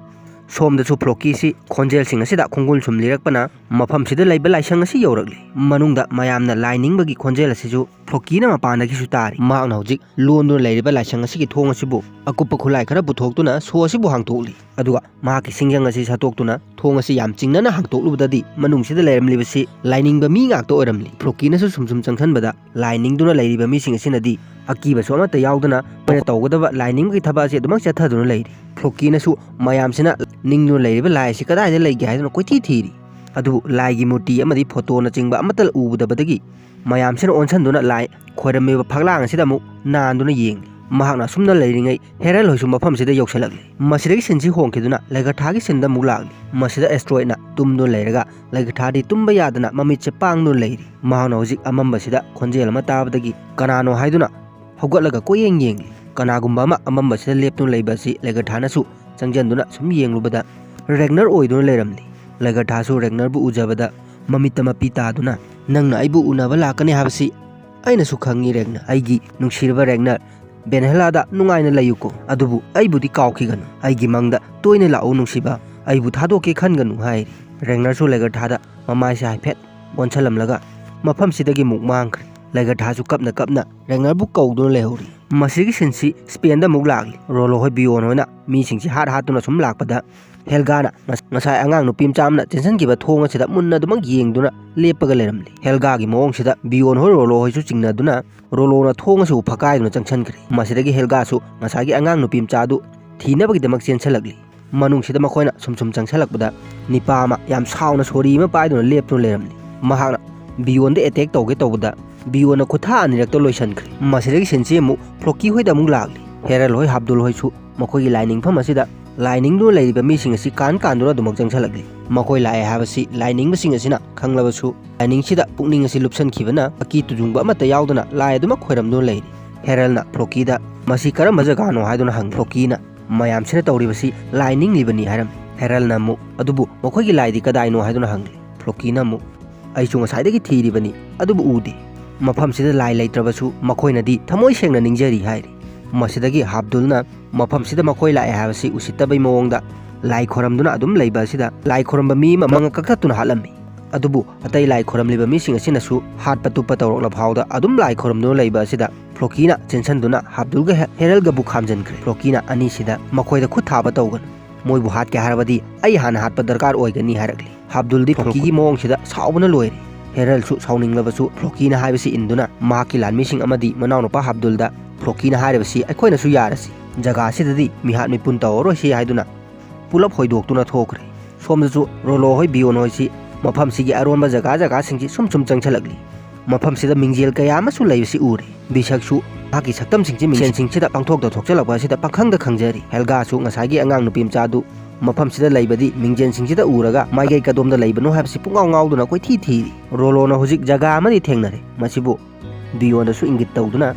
ꯁꯣꯝꯗꯁꯨ ꯐ꯭ꯂꯣꯀꯤꯁꯤ ꯈꯣꯟꯖꯦꯜꯁꯤꯡ ꯑꯁꯤꯗ ꯈꯣꯡꯒꯨꯜ ꯁꯨꯝ ꯂꯤꯔꯛꯄꯅ ꯃꯐꯝꯁꯤꯗ ꯂꯩꯕ ꯂꯥꯏꯁꯪ ꯑꯁꯤ ꯌꯧꯔꯛꯂꯤ꯫ ꯃꯅꯨꯡꯗ ꯃꯌꯥꯝꯅ ꯂꯥꯏ ꯅꯤꯡꯕꯒꯤ ꯈꯣꯟꯖꯦꯜ ꯑꯁꯤꯁꯨ ꯐ꯭ꯂꯣꯀꯤꯅ ꯃꯄꯥꯟꯗꯒꯤꯁꯨ ꯇꯥꯔꯤ꯫ ꯃꯍꯥꯛꯅ ꯍꯧꯖꯤꯛ ꯂꯣꯟꯗꯨꯅ ꯂꯩꯔꯤꯕ ꯂꯥꯏꯁꯪ ꯑꯁꯤꯒꯤ ꯊꯣꯡ ꯑꯁꯤꯕꯨ ꯑꯀꯨꯞꯄ ꯈꯨꯠꯂꯥꯏ ꯈꯔ ꯄꯨꯊꯣꯛꯇꯨꯅ ꯁꯣ ꯑꯁꯤꯕꯨ ꯍꯥꯡꯇꯣꯛꯂꯤ꯫ ꯑꯗꯨꯒ ꯃꯍꯥꯛꯀꯤ ꯁꯤꯡꯖꯪ ꯑꯁꯤ ꯁꯠꯇꯣꯛꯇꯨꯅ ꯊꯣꯡ ꯑꯁꯤ ꯌꯥꯝ ꯆꯤꯡꯅꯅ ꯍꯥꯡꯇꯣꯛꯂꯨꯕꯗꯗꯤ ꯃꯅꯨꯡꯁꯤꯗ ꯂꯩꯔꯝꯂꯤꯕꯁꯤ ꯂꯥꯏꯅꯤꯡꯕ ꯃꯤ ꯉꯥꯛꯇ ꯑꯣꯏꯔꯝꯂꯤ꯫ ꯐ꯭ꯂꯣꯀꯤꯅꯁꯨ ꯁꯨꯝ ꯁꯨꯝ ꯆꯪꯁꯤꯟꯕꯗ ꯂꯥꯏ ꯅꯤꯡꯗꯨꯅ ꯂꯩꯔꯤꯕ ꯃꯤꯁꯤꯡ ꯑꯁꯤꯅꯗꯤ ꯑꯀꯤꯕꯁꯨ ꯑꯃꯠꯇ ꯌꯥꯎꯗꯅ ꯃꯈꯣꯏꯅ ꯇꯧꯒꯗꯕ ꯂꯥꯏ ꯅꯤꯡꯕꯒꯤ ꯊꯕꯛ ꯑꯁꯤ ꯑꯗꯨꯃꯛ ꯆꯠꯊꯗꯨꯅ ꯂꯩꯔꯤ꯫ ꯐ꯭ꯂꯣꯀꯤꯅꯁꯨ ꯃꯌꯥꯝꯁꯤꯅ ꯅꯤꯡꯗꯨꯅ ꯂꯩꯔꯤꯕ ꯂꯥꯏ ꯑꯁꯤ ꯀꯗꯥꯏꯗ ꯂꯩꯒꯦ ꯍꯥꯏꯗꯨꯅ ꯀꯣꯏꯊꯤ ꯊꯤꯔꯤ꯫ ꯑꯗꯨꯕꯨ ꯂꯥꯏꯒꯤ ꯃꯨꯔꯇꯤ ꯑꯃꯗꯤ ꯐꯣꯇꯣꯅꯆꯤꯡꯕ ꯑꯃꯠꯇ ꯎꯕꯗꯕꯗꯒꯤ ꯃꯌꯥꯝꯁꯤꯅ ꯑꯣꯟꯁꯤꯟꯗꯨꯅ ꯂꯥꯏ ꯈꯣꯏꯔꯝꯃꯤꯕ ꯐꯛꯂꯥꯡ ꯑꯁꯤꯗ ꯑꯃꯨꯛ ꯅꯥꯟꯗꯨꯅ ꯌꯦꯡꯂꯤ꯫ ꯃꯍꯥꯛꯅ ꯑꯁꯨꯝꯅ ꯂꯩꯔꯤꯉꯩ ꯍꯦꯔꯜ ꯍꯣꯏꯁꯨ ꯃꯐꯝꯁꯤꯗ ꯌꯧꯁꯤꯜꯂꯛꯂꯤ꯫ ꯃꯁꯤꯗꯒꯤ ꯁꯤꯟꯁꯤ ꯍꯣꯡꯈꯤꯗꯨꯅ ꯂꯩꯒꯊꯥꯒꯤ ꯁꯤꯟꯗ ꯑꯃꯨꯛ ꯂꯥꯛꯂꯤ꯫ ꯃꯁꯤꯗ ꯑꯦꯁꯇ꯭ꯔꯣꯏꯗꯅ ꯇꯨꯝꯗꯨꯅ ꯂꯩꯔꯒ ꯂꯩꯒꯊꯥꯗꯤ ꯇꯨꯝꯕ ꯌꯥꯗꯅ ꯃꯃꯤꯠꯁꯦ ꯄꯥꯡꯗꯨꯅ ꯂꯩꯔꯤ꯫ ꯃꯍꯥꯛꯅ ꯍꯧꯖꯤꯛ ꯑꯃꯝꯕꯁꯤꯗ ꯈꯣꯟꯖꯦꯜ ꯑꯃ ꯇꯥꯕꯗꯒꯤ ꯀꯅꯥꯅꯣ ꯍꯥꯏꯗꯨꯅ ꯍꯧꯒꯠꯂꯒ ꯀꯣꯏꯌꯦꯡ ꯌꯦꯡꯂꯤ꯫ ꯀꯅꯥꯒꯨꯝꯕ ꯑꯃ ꯑꯃꯝꯕꯁꯤꯗ ꯂꯦꯞꯇꯨꯅ ꯂꯩꯕ ꯑꯁꯤ ꯂꯩꯒꯊꯥꯅꯁꯨ ꯆꯪꯖꯟꯗꯨꯅ ꯁꯨꯝ ꯌꯦꯡꯂꯨꯕꯗ ꯔꯦꯒꯅꯔ ꯑꯣꯏꯗꯨꯅ ꯂꯩꯔꯝꯂꯤ꯫ ꯂꯩꯒꯊꯥꯁꯨ ꯔꯦꯒꯅꯔꯕꯨ ꯎꯖꯕꯗ ꯃꯃꯤꯠꯇ ꯃꯄꯤ ꯇꯥꯗꯨꯅ, "ꯅꯪꯅ ꯑꯩꯕꯨ ꯎꯅꯕ ꯂꯥꯛꯀꯅꯤ ꯍꯥꯏꯕꯁꯤ ꯑꯩꯅꯁꯨ ꯈꯪꯉꯤ ꯔꯦꯒꯅꯔ꯫ ꯑꯩꯒꯤ ꯅꯨꯡꯁꯤꯔꯕ ꯔꯦꯒꯅꯔ, ꯕꯦꯟꯍꯦꯂꯥꯗ ꯅꯨꯡꯉꯥꯏꯅ ꯂꯩꯌꯨꯀꯣ꯫ ꯑꯗꯨꯕꯨ ꯑꯩꯕꯨꯗꯤ ꯀꯥꯎꯈꯤꯒꯅꯨ꯫ ꯑꯩꯒꯤ ꯃꯪꯗ ꯇꯣꯏꯅ ꯂꯥꯛꯎ ꯅꯨꯡꯁꯤꯕ꯫ ꯑꯩꯕꯨ ꯊꯥꯗꯣꯛꯀꯦ ꯈꯟꯒꯅꯨ," ꯍꯥꯏꯔꯤ꯫ ꯔꯦꯒꯅꯔꯁꯨ ꯂꯩꯒꯊꯥꯗ ꯃꯃꯥꯏꯁꯦ ꯍꯥꯏꯐꯦꯠ ꯑꯣꯟꯁꯜꯂꯝꯂꯒ ꯃꯐꯝꯁꯤꯗꯒꯤ ꯑꯃꯨꯛ ꯃꯥꯡꯈ꯭ꯔꯦ꯫ ꯂꯩꯒꯊꯥꯁꯨ ꯀꯞꯅ ꯀꯞꯅ ꯔꯦꯒꯅꯔꯕꯨ ꯀꯧꯗꯨꯅ ꯂꯩꯍꯧꯔꯤ꯫ ꯃꯁꯤꯒꯤ ꯁꯤꯟꯁꯤ ꯁ꯭ꯄꯦꯟꯗ ꯑꯃꯨꯛ ꯂꯥꯛꯂꯤ꯫ ꯔꯣꯂꯣ ꯍꯣꯏ, ꯕꯤꯌꯣꯟ ꯍꯣꯏꯅ ꯃꯤꯁꯤꯡꯁꯤ ꯍꯥꯠ ꯍꯥꯠꯇꯨꯅ ꯁꯨꯝ ꯂꯥꯛꯄꯗ ꯍꯦꯜꯒꯥꯅ ꯉꯁ-, ꯉꯁꯥꯏ ꯑꯉꯥꯡ ꯅꯨꯄꯤ ꯃꯆꯥ ꯑꯃꯅ ꯆꯦꯟꯁꯤꯟꯈꯤꯕ ꯊꯣꯡ ꯑꯁꯤꯗ ꯃꯨꯟꯅ ꯑꯗꯨꯃꯛ ꯌꯦꯡꯗꯨꯅ ꯂꯦꯞꯄꯒ ꯂꯩꯔꯝꯂꯤ꯫ ꯍꯦꯜꯒꯥꯒꯤ ꯃꯑꯣꯡꯁꯤꯗ ꯕꯤꯌꯣꯟ ꯍꯣꯏ, ꯔꯣꯂꯣ ꯍꯣꯏꯁꯨ ꯆꯤꯡꯅꯗꯨꯅ ꯔꯣꯂꯣꯅ ꯊꯣꯡ ꯑꯁꯤꯕꯨ ꯐꯛꯀꯥꯏꯗꯨꯅ ꯆꯪꯁꯤꯟꯈ꯭ꯔꯦ꯫ ꯃꯁꯤꯗꯒꯤ ꯍꯦꯜꯒꯥꯁꯨ ꯉꯁꯥꯏꯒꯤ ꯑꯉꯥꯡ ꯅꯨꯄꯤ ꯃꯆꯥ ꯑꯗꯨ ꯊꯤꯅꯕꯒꯤꯗꯃꯛ ꯆꯦꯟꯁꯤꯜꯂꯛꯂꯤ꯫ ꯃꯅꯨꯡꯁꯤꯗ ꯃꯈꯣꯏꯅ ꯁꯨꯝ ꯁꯨꯝ ꯆꯪꯁꯤꯜꯂꯛꯄꯗ ꯅꯤꯄꯥ ꯑꯃ ꯌꯥꯝ ꯁꯥꯎꯅ ꯁꯣꯔꯤ ꯑꯃ ꯄꯥꯏꯗꯨꯅ ꯂꯦꯞꯇꯨꯅ ꯂꯩꯔꯝꯂꯤ꯫ ꯃꯍꯥꯛꯅ ꯕꯤꯌꯣꯟꯗ ꯑꯦꯇꯦꯛ ꯇꯧꯒꯦ ꯇꯧꯕꯗ ꯕꯤꯌꯣꯟꯅ ꯈꯨꯠꯊꯥ ꯑꯅꯤꯔꯛꯇ ꯂꯣꯏꯁꯤꯟꯈ꯭ꯔꯦ꯫ ꯃꯁꯤꯗꯒꯤ ꯁꯤꯟꯁꯤ ꯑꯃꯨꯛ ꯐ꯭ꯂꯣꯀꯤ ꯍꯣꯏꯗ ꯑꯃꯨꯛ ꯂꯥꯛꯂꯤ꯫ ꯍꯦꯔꯜ ꯍꯣꯏ, ꯍꯥꯕꯗꯨꯜ ꯍꯣꯏꯁꯨ ꯃꯈꯣꯏꯒꯤ ꯂꯥꯏꯅꯤꯡꯐꯝ ꯑꯁꯤꯗ ꯂꯥꯏꯅꯤꯡꯗꯨꯅ ꯂꯩꯔꯤꯕ ꯃꯤꯁꯤꯡ ꯑꯁꯤ ꯀꯥꯟ ꯀꯥꯟꯗꯨꯅ ꯑꯗꯨꯃꯛ ꯆꯪꯁꯤꯜꯂꯛꯂꯤ꯫ ꯃꯈꯣꯏ ꯂꯥꯛꯑꯦ ꯍꯥꯏꯕꯁꯤ ꯂꯥꯏꯅꯤꯡꯕꯁꯤꯡ ꯑꯁꯤꯅ ꯈꯪꯂꯕꯁꯨ ꯂꯥꯏꯅꯤꯡꯁꯤꯗ ꯄꯨꯛꯅꯤꯡ ꯑꯁꯤ ꯂꯨꯞꯁꯟꯈꯤꯕꯅ ꯑꯀꯤ ꯇꯨꯖꯨꯡꯕ ꯑꯃꯠꯇ ꯌꯥꯎꯗꯅ ꯂꯥꯏ ꯑꯗꯨꯃꯛ ꯈꯣꯏꯔꯝꯗꯨꯅ ꯂꯩꯔꯤ꯫ ꯍꯦꯔꯜꯅ ꯐ꯭ꯂꯣꯀꯤꯗ, "ꯃꯁꯤ ꯀꯔꯝꯕ ꯖꯒꯥꯅꯣ?" ꯍꯥꯏꯗꯨꯅ ꯍꯪꯂꯤ꯫ ꯐ꯭ꯂꯣꯀꯤꯅ, "ꯃꯌꯥꯝꯁꯤꯅ ꯇꯧꯔꯤꯕꯁꯤ ꯂꯥꯏ ꯅꯤꯡꯂꯤꯕꯅꯤ" ꯍꯥꯏꯔꯝꯃꯤ꯫ ꯍꯦꯔꯜꯅ ꯑꯃꯨꯛ, "ꯑꯗꯨꯕꯨ ꯃꯈꯣꯏꯒꯤ ꯂꯥꯏꯗꯤ ꯀꯗꯥꯏꯅꯣ?" ꯍꯥꯏꯗꯨꯅ ꯍꯪꯂꯤ꯫ ꯐ꯭ꯂꯣꯀꯤꯅ ꯑꯃꯨꯛ, "ꯑꯩꯁꯨ ꯉꯁꯥꯏꯗꯒꯤ ꯊꯤꯔꯤꯕꯅꯤ, ꯑꯗꯨꯕꯨ ꯎꯗꯦ꯫ ꯃꯐꯝꯁꯤꯗ ꯂꯥꯏ ꯂꯩꯇ꯭ꯔꯕꯁꯨ ꯃꯈꯣꯏꯅꯗꯤ ꯊꯃꯣꯏ ꯁꯦꯡꯅ ꯅꯤꯡꯖꯔꯤ" ꯍꯥꯏꯔꯤ꯫ ꯃꯁꯤꯗꯒꯤ ꯍꯥꯕꯗꯨꯜꯅ ꯃꯐꯝꯁꯤꯗ ꯃꯈꯣꯏ ꯂꯥꯛꯑꯦ ꯍꯥꯏꯕꯁꯤ ꯎꯁꯤꯠꯇꯕꯩ ꯃꯑꯣꯡꯗ ꯂꯥꯏ ꯈꯣꯏꯔꯝꯗꯨꯅ ꯑꯗꯨꯝ ꯂꯩꯕ ꯑꯁꯤꯗ ꯂꯥꯏ ꯈꯣꯏꯔꯝꯕ ꯃꯤ ꯑꯃ ꯃꯉꯛ ꯀꯛꯊꯠꯇꯨꯅ ꯍꯥꯠꯂꯝꯃꯤ꯫ ꯑꯗꯨꯕꯨ ꯑꯇꯩ ꯂꯥꯏ ꯈꯣꯏꯔꯝꯂꯤꯕ ꯃꯤꯁꯤꯡ ꯑꯁꯤꯅꯁꯨ ꯍꯥꯠꯄ ꯇꯨꯞꯄ ꯇꯧꯔꯛꯂ ꯐꯥꯎꯗ ꯑꯗꯨꯝ ꯂꯥꯏ ꯈꯣꯏꯔꯝꯗꯨꯅ ꯂꯩꯕ ꯑꯁꯤꯗ ꯐ꯭ꯂꯣꯀꯤꯅ ꯆꯦꯟꯁꯟꯗꯨꯅ ꯍꯥꯕꯗꯨꯜꯒ ꯍꯦ-, ꯍꯦꯔꯜꯒꯕꯨ ꯈꯥꯝꯖꯟꯈ꯭ꯔꯦ꯫ ꯐ꯭ꯂꯣꯀꯤꯅ ꯑꯅꯤꯁꯤꯗ, "ꯃꯈꯣꯏꯗ ꯈꯨꯠ ꯊꯥꯕ ꯇꯧꯒꯅꯨ꯫ ꯃꯣꯏꯕꯨ ꯍꯥꯠꯀꯦ ꯍꯥꯏꯔꯕꯗꯤ ꯑꯩ ꯍꯥꯟꯅ ꯍꯥꯠꯄ ꯗꯔꯀꯥꯔ ꯑꯣꯏꯒꯅꯤ" ꯍꯥꯏꯔꯛꯂꯤ꯫ ꯍꯥꯕꯗꯨꯜꯗꯤ ꯐ꯭ꯂꯣꯀꯤꯒꯤ ꯃꯑꯣꯡꯁꯤꯗ ꯁꯥꯎꯕꯅ ꯂꯣꯏꯔꯦ꯫ ꯍꯦꯔꯜꯁꯨ ꯁꯥꯎꯅꯤꯡꯂꯕꯁꯨ ꯐ꯭ꯂꯣꯀꯤꯅ ꯍꯥꯏꯕꯁꯤ ꯏꯟꯗꯨꯅ ꯃꯍꯥꯛꯀꯤ ꯂꯥꯟꯃꯤꯁꯤꯡ ꯑꯃꯗꯤ ꯃꯅꯥꯎꯅꯨꯄꯥ ꯍꯥꯕꯗꯨꯜꯗ ꯐ꯭ꯂꯣꯀꯤꯅ ꯍꯥꯏꯔꯤꯕꯁꯤ ꯑꯩꯈꯣꯏꯅꯁꯨ ꯌꯥꯔꯁꯤ, ꯖꯒꯥ ꯑꯁꯤꯗꯗꯤ ꯃꯤꯍꯥꯠ ꯃꯤꯄꯨꯟ ꯇꯧꯔꯔꯣꯏꯁꯤ ꯍꯥꯏꯗꯨꯅ ꯄꯨꯂꯞ ꯍꯣꯏꯗꯣꯛꯇꯨꯅ ꯊꯣꯛꯈ꯭ꯔꯦ꯫ ꯁꯣꯝꯗꯁꯨ ꯔꯣꯂꯣ ꯍꯣꯏ, ꯕꯤꯌꯣꯟ ꯍꯣꯏꯁꯤ ꯃꯐꯝꯁꯤꯒꯤ ꯑꯔꯣꯟꯕ ꯖꯒꯥ ꯖꯒꯥꯁꯤꯡꯁꯤ ꯁꯨꯝ ꯁꯨꯝ ꯆꯪꯁꯤꯜꯂꯛꯂꯤ꯫ ꯃꯐꯝꯁꯤꯗ ꯃꯤꯡꯖꯦꯜ ꯀꯌꯥ ꯑꯃꯁꯨ ꯂꯩꯕꯁꯤ ꯎꯔꯦ꯫ ꯕꯤꯁꯛꯁꯨ ꯃꯍꯥꯛꯀꯤ ꯁꯛꯇꯝꯁꯤꯡꯁꯤ ꯃꯤꯡꯁꯦꯟꯁꯤꯡꯁꯤꯗ ꯄꯥꯡꯊꯣꯛꯇ ꯊꯣꯛꯆꯜꯂꯛꯄ ꯑꯁꯤꯗ ꯄꯪꯈꯪꯗ ꯈꯪꯖꯔꯤ꯫ ꯍꯦꯜꯒꯥꯁꯨ ꯉꯁꯥꯏꯒꯤ ꯑꯉꯥꯡ ꯅꯨꯄꯤ ꯃꯆꯥꯗꯨ ꯃꯐꯝꯁꯤꯗ ꯂꯩꯕꯗꯤ ꯃꯤꯡꯖꯦꯟꯁꯤꯡꯁꯤꯗ ꯎꯔꯒ ꯃꯥꯏꯀꯩ ꯀꯗꯣꯝꯗ ꯂꯩꯕꯅꯣ ꯍꯥꯏꯕꯁꯤ ꯄꯨꯡꯉꯥꯎ ꯉꯥꯎꯗꯨꯅ ꯀꯣꯏꯊꯤ ꯊꯤꯔꯤ꯫ ꯔꯣꯂꯣꯅ ꯍꯧꯖꯤꯛ ꯖꯒꯥ ꯑꯃꯗꯤ ꯊꯦꯡꯅꯔꯦ꯫ ꯃꯁꯤꯕꯨ ꯕꯤꯌꯣꯟꯗꯁꯨ ꯏꯪꯒꯤꯠ ꯇꯧꯗꯨꯅ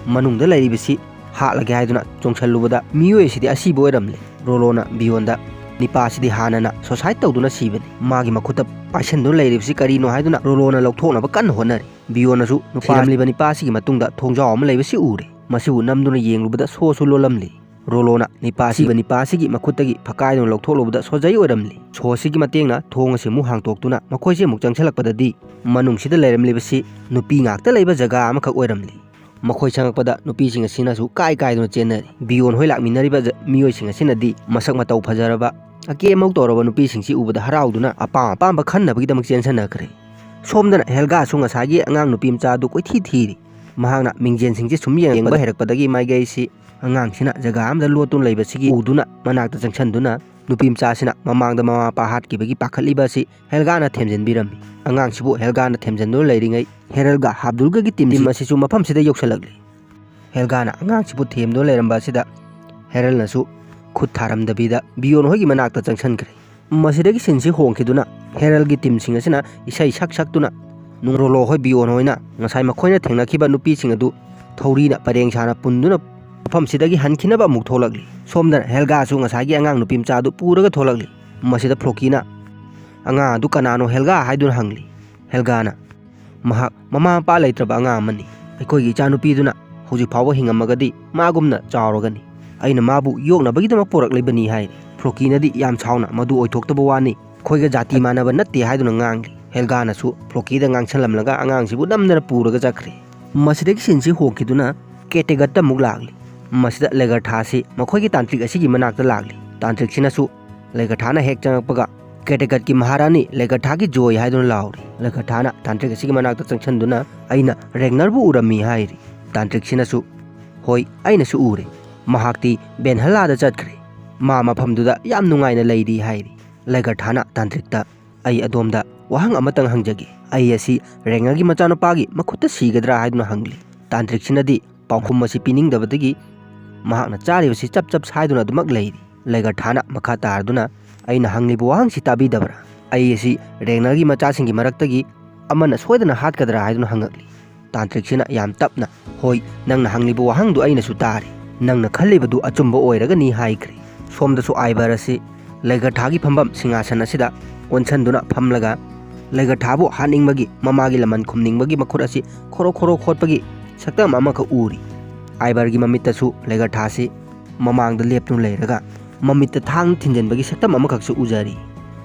ꯃꯅꯨꯡꯗ ꯂꯩꯔꯤꯕꯁꯤ ꯍꯥꯠꯂꯒꯦ ꯍꯥꯏꯗꯨꯅ ꯆꯣꯡꯁꯜꯂꯨꯕꯗ ꯃꯤꯑꯣꯏ ꯑꯁꯤꯗꯤ ꯑꯁꯤꯕ ꯑꯣꯏꯔꯝꯂꯦ꯫ ꯔꯣꯂꯣꯅ ꯕꯤꯌꯣꯟꯗ ꯅꯤꯄꯥꯁꯤꯗꯤ ꯍꯥꯟꯅꯅ ꯁꯣꯁꯥꯏꯠ ꯇꯧꯗꯨꯅ ꯁꯤꯕꯅꯤ꯫ ꯃꯥꯒꯤ ꯃꯈꯨꯠꯇ ꯄꯥꯏꯁꯟꯗꯨꯅ ꯂꯩꯔꯤꯕꯁꯤ ꯀꯔꯤꯅꯣ ꯍꯥꯏꯗꯨꯅ ꯔꯣꯂꯣꯅ ꯂꯧꯊꯣꯛꯅꯕ ꯀꯟꯅ ꯍꯣꯠꯅꯔꯤ꯫ ꯕꯤꯌꯣꯟꯅꯁꯨ ꯅꯨꯄꯥ ꯊꯤꯔꯝꯂꯤꯕ ꯅꯤꯄꯥꯁꯤꯒꯤ ꯃꯇꯨꯡꯗ ꯊꯣꯡꯖꯥꯎ ꯑꯃ ꯂꯩꯕꯁꯤ ꯎꯔꯦ꯫ ꯃꯁꯤꯕꯨ ꯅꯝꯗꯨꯅ ꯌꯦꯡꯂꯨꯕꯗ ꯁꯣꯁꯨ ꯂꯣꯜꯂꯝꯂꯤ꯫ ꯔꯣꯂꯣꯅ ꯅꯤꯄꯥꯁꯤ ꯅꯤꯄꯥꯁꯤꯒꯤ ꯃꯈꯨꯠꯇꯒꯤ ꯐꯀꯥꯏꯗꯨꯅ ꯂꯧꯊꯣꯛꯂꯨꯕꯗ ꯁꯣꯖꯩ ꯑꯣꯏꯔꯝꯂꯤ꯫ ꯁꯣꯁꯤꯒꯤ ꯃꯇꯦꯡꯅ ꯊꯣꯡ ꯑꯁꯤ ꯑꯃꯨꯛ ꯍꯥꯡꯇꯣꯛꯇꯨꯅ ꯃꯈꯣꯏꯁꯤ ꯑꯃꯨꯛ ꯆꯪꯁꯤꯜꯂꯛꯄꯗꯗꯤ ꯃꯅꯨꯡꯁꯤꯗ ꯂꯩꯔꯝꯂꯤꯕꯁꯤ ꯅꯨꯄꯤ ꯉꯥꯛꯇ ꯂꯩꯕ ꯖꯒꯥ ꯑꯃꯈꯛ ꯑꯣꯏꯔꯝꯂꯤ꯫ ꯃꯈꯣꯏ ꯆꯪꯉꯛꯄꯗ ꯅꯨꯄꯤꯁꯤꯡ ꯑꯁꯤꯅꯁꯨ ꯀꯥꯏ ꯀꯥꯏꯗꯨꯅ ꯆꯦꯟꯅꯔꯤ꯫ ꯕꯤꯌꯣꯟ ꯍꯣꯏ ꯂꯥꯛꯃꯤꯟꯅꯔꯤꯕ ꯖ-, ꯃꯤꯑꯣꯏꯁꯤꯡ ꯑꯁꯤꯅꯗꯤ ꯃꯁꯛ ꯃꯇꯧ ꯐꯖꯔꯕ, ꯑꯀꯦ ꯑꯃꯧ ꯇꯧꯔꯕ ꯅꯨꯄꯤꯁꯤꯡꯁꯤ ꯎꯕꯗ ꯍꯔꯥꯎꯗꯨꯅ ꯑꯄꯥꯝ ꯑꯄꯥꯝꯕ ꯈꯟꯅꯕꯒꯤꯗꯃꯛ ꯆꯦꯟꯁꯟꯅꯈ꯭ꯔꯦ꯫ ꯁꯣꯝꯗꯅ ꯍꯦꯜꯒꯥꯁꯨ ꯉꯁꯥꯏꯒꯤ ꯑꯉꯥꯡ ꯅꯨꯄꯤ ꯃꯆꯥ ꯑꯗꯨ ꯀꯣꯏꯊꯤ ꯊꯤꯔꯤ꯫ ꯃꯍꯥꯛꯅ ꯃꯤꯡꯖꯦꯜꯁꯤꯡꯁꯤ ꯁꯨꯝ ꯌꯦꯡꯕ ꯍꯩꯔꯛꯄꯗꯒꯤ ꯃꯥꯏꯀꯩꯁꯤ ꯑꯉꯥꯡꯁꯤꯅ ꯖꯒꯥ ꯑꯃꯗ ꯂꯣꯠꯇꯨꯅ ꯂꯩꯕꯁꯤꯒꯤ ꯎꯗꯨꯅ ꯃꯅꯥꯛꯇ ꯆꯪꯁꯟꯗꯨꯅ ꯅꯨꯄꯤ ꯃꯆꯥꯁꯤꯅ ꯃꯃꯥꯡꯗ ꯃꯃꯥ ꯃꯄꯥ ꯍꯥꯠꯈꯤꯕꯒꯤ ꯄꯥꯈꯠꯂꯤꯕ ꯑꯁꯤ ꯍꯦꯜꯒꯥꯅ ꯊꯦꯝꯖꯤꯟꯕꯤꯔꯝꯃꯤ꯫ ꯑꯉꯥꯡꯁꯤꯕꯨ ꯍꯦꯜꯒꯥꯅ ꯊꯦꯝꯖꯤꯟꯗꯨꯅ ꯂꯩꯔꯤꯉꯩ ꯍꯦꯔꯜꯒ ꯍꯥꯕꯗꯨꯜꯒꯒꯤ ꯇꯤꯝ ꯑꯁꯤꯁꯨ ꯃꯐꯝꯁꯤꯗ ꯌꯧꯁꯤꯜꯂꯛꯂꯤ꯫ ꯍꯦꯜꯒꯥꯅ ꯑꯉꯥꯡꯁꯤꯕꯨ ꯊꯦꯝꯗꯨꯅ ꯂꯩꯔꯝꯕ ꯑꯁꯤꯗ ꯍꯦꯔꯜꯅꯁꯨ ꯈꯨꯠ ꯊꯥꯔꯝꯗꯕꯤꯗ ꯕꯤꯌꯣꯟ ꯍꯣꯏꯒꯤ ꯃꯅꯥꯛꯇ ꯆꯪꯁꯤꯟꯈ꯭ꯔꯦ꯫ ꯃꯁꯤꯗꯒꯤ ꯁꯤꯟꯁꯤ ꯍꯣꯡꯈꯤꯗꯨꯅ ꯍꯦꯔꯜꯒꯤ ꯇꯤꯝꯁꯤꯡ ꯑꯁꯤꯅ ꯏꯁꯩ ꯁꯛ ꯁꯛꯇꯨꯅ ꯅꯨꯡꯔꯣꯂꯣ ꯍꯣꯏ ꯕꯤꯌꯣꯟ ꯍꯣꯏꯅ ꯉꯁꯥꯏ ꯃꯈꯣꯏꯅ ꯊꯦꯡꯅꯈꯤꯕ ꯅꯨꯄꯤꯁꯤꯡ ꯑꯗꯨ ꯊꯧꯔꯤꯅ ꯄꯔꯦꯡ ꯁꯥꯅ ꯄꯨꯟꯗꯨꯅ ꯃꯐꯝꯁꯤꯗꯒꯤ ꯍꯟꯈꯤꯅꯕ ꯑꯃꯨꯛ ꯊꯣꯛꯂꯛꯂꯤ꯫ ꯁꯣꯝꯗꯅ ꯍꯦꯜꯒꯥꯁꯨ ꯉꯁꯥꯏꯒꯤ ꯑꯉꯥꯡ ꯅꯨꯄꯤ ꯃꯆꯥ ꯑꯗꯨ ꯄꯨꯔꯒ ꯊꯣꯛꯂꯛꯂꯤ꯫ ꯃꯁꯤꯗ ꯐ꯭ꯂꯣꯀꯤꯅ, "ꯑꯉꯥꯡ ꯑꯗꯨ ꯀꯅꯥꯅꯣ ꯍꯦꯜꯒꯥ ꯍꯥꯏꯗꯨꯅ?" ꯍꯪꯂꯤ꯫ ꯍꯦꯜꯒꯥꯅ, "ꯃꯍꯥꯛ ꯃꯃꯥ ꯃꯄꯥ ꯂꯩꯇ꯭ꯔꯕ ꯑꯉꯥꯡ ꯑꯃꯅꯤ꯫ ꯑꯩꯈꯣꯏꯒꯤ ꯏꯆꯥꯅꯨꯄꯤꯗꯨꯅ ꯍꯧꯖꯤꯛ ꯐꯥꯎꯕ ꯍꯤꯡꯉꯝꯃꯒꯗꯤ ꯃꯥꯒꯨꯝꯅ ꯆꯥꯎꯔꯒꯅꯤ꯫ ꯑꯩꯅ ꯃꯥꯕꯨ ꯌꯣꯛꯅꯕꯒꯤꯗꯃꯛ ꯄꯨꯔꯛꯂꯤꯕꯅꯤ" ꯍꯥꯏꯔꯤ꯫ ꯐ꯭ꯂꯣꯀꯤꯅꯗꯤ ꯌꯥꯝ ꯁꯥꯎꯅ ꯃꯗꯨ ꯑꯣꯏꯊꯣꯛꯇꯕ ꯋꯥꯅꯤ, ꯑꯩꯈꯣꯏꯒ ꯖꯥꯇꯤ ꯃꯥꯟꯅꯕ ꯅꯠꯇꯦ ꯍꯥꯏꯗꯨꯅ ꯉꯥꯡꯂꯤ꯫ ꯍꯦꯜꯒꯥꯅꯁꯨ ꯐ꯭ꯂꯣꯀꯤꯗ ꯉꯥꯡꯁꯜꯂꯝꯂꯒ ꯑꯉꯥꯡꯁꯤꯕꯨ ꯅꯝꯗꯅ ꯄꯨꯔꯒ ꯆꯠꯈ꯭ꯔꯦ꯫ ꯃꯁꯤꯗꯒꯤ ꯁꯤꯟꯁꯤ ꯍꯣꯡꯈꯤꯗꯨꯅ ꯀꯦꯇꯦꯒꯠꯇ ꯑꯃꯨꯛ ꯂꯥꯛꯂꯤ꯫ ꯃꯁꯤꯗ ꯂꯦꯒꯔꯊꯥꯁꯤ ꯃꯈꯣꯏꯒꯤ ꯇꯥꯟꯇ꯭ꯔꯤꯛ ꯑꯁꯤꯒꯤ ꯃꯅꯥꯛꯇ ꯂꯥꯛꯂꯤ꯫ ꯇꯥꯟꯇ꯭ꯔꯤꯛꯁꯤꯅꯁꯨ ꯂꯦꯒꯔꯊꯥꯅ ꯍꯦꯛ ꯆꯪꯉꯛꯄꯒ ꯀꯦꯇꯦꯒꯠꯀꯤ ꯃꯍꯥꯔꯥꯅꯤ ꯂꯦꯒꯔꯊꯥꯒꯤ ꯖꯣꯏ ꯍꯥꯏꯗꯨꯅ ꯂꯥꯎꯔꯤ꯫ ꯂꯦꯒꯔꯊꯥꯅ ꯇꯥꯟꯇ꯭ꯔꯤꯛ ꯑꯁꯤꯒꯤ ꯃꯅꯥꯛꯇ ꯆꯪꯁꯤꯟꯗꯨꯅ, "ꯑꯩꯅ ꯔꯦꯒꯅꯔꯕꯨ ꯎꯔꯝꯃꯤ" ꯍꯥꯏꯔꯤ꯫ ꯇꯥꯟꯇ꯭ꯔꯤꯛꯁꯤꯅꯁꯨ, "ꯍꯣꯏ, ꯑꯩꯅꯁꯨ ꯎꯔꯦ꯫ ꯃꯍꯥꯛꯇꯤ ꯕꯦꯟꯍꯜꯂꯥꯗ ꯆꯠꯈ꯭ꯔꯦ꯫ ꯃꯥ ꯃꯐꯝꯗꯨꯗ ꯌꯥꯝ ꯅꯨꯡꯉꯥꯏꯅ ꯂꯩꯔꯤ" ꯍꯥꯏꯔꯤ꯫ ꯂꯦꯒꯔꯊꯥꯅ ꯇꯥꯟꯇ꯭ꯔꯤꯛꯇ, "ꯑꯩ ꯑꯗꯣꯝꯗ ꯋꯥꯍꯪ ꯑꯃꯇꯪ ꯍꯪꯖꯒꯦ꯫ ꯑꯩ ꯑꯁꯤ ꯔꯦꯒꯅꯔꯒꯤ ꯃꯆꯥꯅꯨꯄꯥꯒꯤ ꯃꯈꯨꯠꯇ ꯁꯤꯒꯗ꯭ꯔꯥ?" ꯍꯥꯏꯗꯨꯅ ꯍꯪꯂꯤ꯫ ꯇꯥꯟꯇ꯭ꯔꯤꯛꯁꯤꯅꯗꯤ, ꯄꯥꯎꯈꯨꯝ ꯑꯁꯤ ꯄꯤꯅꯤꯡꯗꯕꯗꯒꯤ ꯃꯍꯥꯛꯅ ꯆꯥꯔꯤꯕꯁꯤ ꯆꯞ ꯆꯞ ꯁꯥꯏꯗꯨꯅ ꯑꯗꯨꯃꯛ ꯂꯩꯔꯤ꯫ ꯂꯩꯒꯔꯊꯥꯅ ꯃꯈꯥ ꯇꯥꯔꯗꯨꯅ, "ꯑꯩꯅ ꯍꯪꯂꯤꯕ ꯋꯥꯍꯪꯁꯤ ꯇꯥꯕꯤꯗꯕ꯭ꯔꯥ? ꯑꯩ ꯑꯁꯤ ꯔꯦꯒꯅꯔꯒꯤ ꯃꯆꯥꯁꯤꯡꯒꯤ ꯃꯔꯛꯇꯒꯤ ꯑꯃꯅ ꯁꯣꯏꯗꯅ ꯍꯥꯠꯀꯗ꯭ꯔꯥ?" ꯍꯥꯏꯗꯨꯅ ꯍꯪꯉꯛꯂꯤ꯫ ꯇꯥꯟꯇ꯭ꯔꯤꯛꯁꯤꯅ ꯌꯥꯝ ꯇꯞꯅ, "ꯍꯣꯏ, ꯅꯪꯅ ꯍꯪꯂꯤꯕ ꯋꯥꯍꯪꯗꯨ ꯑꯩꯅꯁꯨ ꯇꯥꯔꯤ꯫ ꯅꯪꯅ ꯈꯜꯂꯤꯕꯗꯨ ꯑꯆꯨꯝꯕ ꯑꯣꯏꯔꯒꯅꯤ" ꯍꯥꯏꯈ꯭ꯔꯦ꯫ ꯁꯣꯝꯗꯁꯨ ꯑꯥꯏꯕꯔ ꯑꯁꯤ ꯂꯩꯒꯔꯊꯥꯒꯤ ꯐꯝꯐꯝ ꯁꯤꯡꯍꯥꯁꯟ ꯑꯁꯤꯗ ꯑꯣꯟꯁꯟꯗꯨꯅ ꯐꯝꯂꯒ ꯂꯩꯒꯔꯊꯥꯕꯨ ꯍꯥꯠꯅꯤꯡꯕꯒꯤ, ꯃꯃꯥꯒꯤ ꯂꯃꯟ ꯈꯨꯝꯅꯤꯡꯕꯒꯤ ꯃꯈꯨꯠ ꯑꯁꯤ ꯈꯣꯔꯣ ꯈꯣꯔꯣ ꯈꯣꯠꯄꯒꯤ ꯁꯛꯇꯝ ꯑꯃꯈꯛ ꯎꯔꯤ꯫ ꯑꯥꯏꯕꯔꯒꯤ ꯃꯃꯤꯠꯇꯁꯨ ꯂꯩꯒꯔꯊꯥꯁꯤ ꯃꯃꯥꯡꯗ ꯂꯦꯞꯇꯨꯅ ꯂꯩꯔꯒ ꯃꯃꯤꯠꯇ ꯊꯥꯡ ꯊꯤꯟꯖꯤꯟꯕꯒꯤ ꯁꯛꯇꯝ ꯑꯃꯈꯛꯁꯨ ꯎꯖꯔꯤ꯫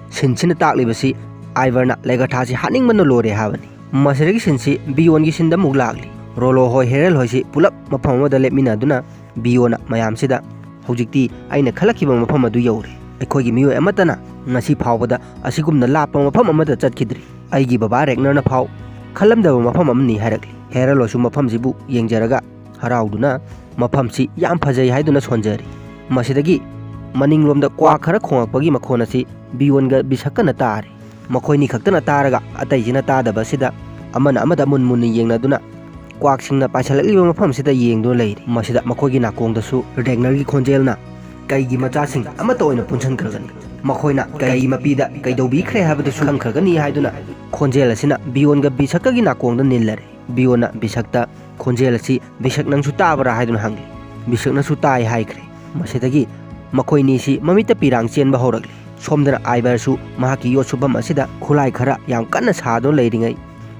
ꯁꯤꯟꯁꯤꯅ ꯇꯥꯛꯂꯤꯕꯁꯤ ꯑꯥꯏꯕꯔꯅ ꯂꯩꯒꯔꯊꯥꯁꯤ ꯍꯥꯠꯅꯤꯡꯕꯅ ꯂꯣꯏꯔꯦ ꯍꯥꯏꯕꯅꯤ꯫ ꯃꯁꯤꯗꯒꯤ ꯁꯤꯟꯁꯤ ꯕꯤꯌꯣꯟꯒꯤ ꯁꯤꯟꯗ ꯑꯃꯨꯛ ꯂꯥꯛꯂꯤ꯫ ꯔꯣꯂꯣ ꯍꯣꯏ, ꯍꯦꯔꯜ ꯍꯣꯏꯁꯤ ꯄꯨꯂꯞ ꯃꯐꯝ ꯑꯃꯗ ꯂꯦꯞꯃꯤꯟꯅꯗꯨꯅ ꯕꯤꯌꯣꯟꯅ ꯃꯌꯥꯝꯁꯤꯗ, "ꯍꯧꯖꯤꯛꯇꯤ ꯑꯩꯅ ꯈꯜꯂꯛꯈꯤꯕ ꯃꯐꯝ ꯑꯗꯨ ꯌꯧꯔꯦ꯫ ꯑꯩꯈꯣꯏꯒꯤ ꯃꯤꯑꯣꯏ ꯑꯃꯠꯇꯅ ꯉꯁꯤ ꯐꯥꯎꯕꯗ ꯑꯁꯤꯒꯨꯝꯅ ꯂꯥꯞꯄ ꯃꯐꯝ ꯑꯃꯗ ꯆꯠꯈꯤꯗ꯭ꯔꯤ꯫ ꯑꯩꯒꯤ ꯕꯕꯥ ꯔꯦꯒꯅꯔꯅ ꯐꯥꯎ ꯈꯜꯂꯝꯗꯕ ꯃꯐꯝ ꯑꯃꯅꯤ" ꯍꯥꯏꯔꯛꯂꯤ꯫ ꯍꯦꯔꯜ ꯍꯣꯏꯁꯨ ꯃꯐꯝꯁꯤꯕꯨ ꯌꯦꯡꯖꯔꯒ ꯍꯔꯥꯎꯗꯨꯅ ꯃꯐꯝꯁꯤ ꯌꯥꯝ ꯐꯖꯩ ꯍꯥꯏꯗꯨꯅ ꯁꯣꯟꯖꯔꯤ꯫ ꯃꯁꯤꯗꯒꯤ ꯃꯅꯤꯡꯂꯣꯝꯗ ꯀ꯭ꯋꯥꯛ ꯈꯔ ꯈꯣꯡꯂꯛꯄꯒꯤ ꯃꯈꯣꯟ ꯑꯁꯤ ꯕꯤꯌꯣꯟꯒ ꯕꯤꯁꯛꯀꯅ ꯇꯥꯔꯤ꯫ ꯃꯈꯣꯏꯅꯤ ꯈꯛꯇꯅ ꯇꯥꯔꯒ ꯑꯇꯩꯁꯤꯅ ꯇꯥꯗꯕ ꯑꯁꯤꯗ ꯑꯃꯅ ꯑꯃꯗ ꯃꯨꯟ ꯃꯨꯟꯅ ꯌꯦꯡꯅꯗꯨꯅ ꯀ꯭ꯋꯥꯛꯁꯤꯡꯅ ꯄꯥꯏꯁꯤꯜꯂꯛꯂꯤꯕ ꯃꯐꯝꯁꯤꯗ ꯌꯦꯡꯗꯨꯅ ꯂꯩꯔꯤ꯫ ꯃꯁꯤꯗ ꯃꯈꯣꯏꯒꯤ ꯅꯥꯀꯣꯡꯗꯁꯨ ꯔꯦꯒꯅꯔꯒꯤ ꯈꯣꯟꯖꯦꯜꯅ, "ꯀꯩꯒꯤ ꯃꯆꯥꯁꯤꯡ ꯑꯃꯠꯇ ꯑꯣꯏꯅ ꯄꯨꯟꯁꯤꯟꯈ꯭ꯔꯒꯅꯤ? ꯃꯈꯣꯏꯅ ꯀꯩꯒꯤ ꯃꯄꯤꯗ ꯀꯩꯗꯧꯕꯤꯈ꯭ꯔꯦ ꯍꯥꯏꯕꯗꯨꯁꯨ ꯈꯪꯈ꯭ꯔꯒꯅꯤ" ꯍꯥꯏꯗꯨꯅ ꯈꯣꯟꯖꯦꯜ ꯑꯁꯤꯅ ꯕꯤꯌꯣꯟꯒ ꯕꯤꯁꯛꯀꯒꯤ ꯅꯥꯀꯣꯡꯗ ꯅꯤꯜꯂꯔꯦ꯫ ꯕꯤꯌꯣꯟꯅ ꯕꯤꯁꯛꯇ, "ꯈꯣꯟꯖꯦꯜ ꯑꯁꯤ ꯕꯤꯁꯛ ꯅꯪꯁꯨ ꯇꯥꯕ꯭ꯔꯥ?" ꯍꯥꯏꯗꯨꯅ ꯍꯪꯂꯤ꯫ ꯕꯤꯁꯛꯅꯁꯨ ꯇꯥꯏ ꯍꯥꯏꯈ꯭ꯔꯦ꯫ ꯃꯁꯤꯗꯒꯤ ꯃꯈꯣꯏꯅꯤꯁꯤ ꯃꯃꯤꯠꯇ ꯄꯤꯔꯥꯡ ꯆꯦꯟꯕ ꯍꯧꯔꯛꯂꯤ꯫ ꯁꯣꯝꯗꯅ ꯑꯥꯏꯕꯔꯁꯨ ꯃꯍꯥꯛꯀꯤ ꯌꯣꯠ ꯁꯨꯐꯝ ꯑꯁꯤꯗ ꯈꯨꯠꯂꯥꯏ ꯈꯔ ꯌꯥꯝ ꯀꯟꯅ ꯁꯥꯗꯨꯅ ꯂꯩꯔꯤꯉꯩ,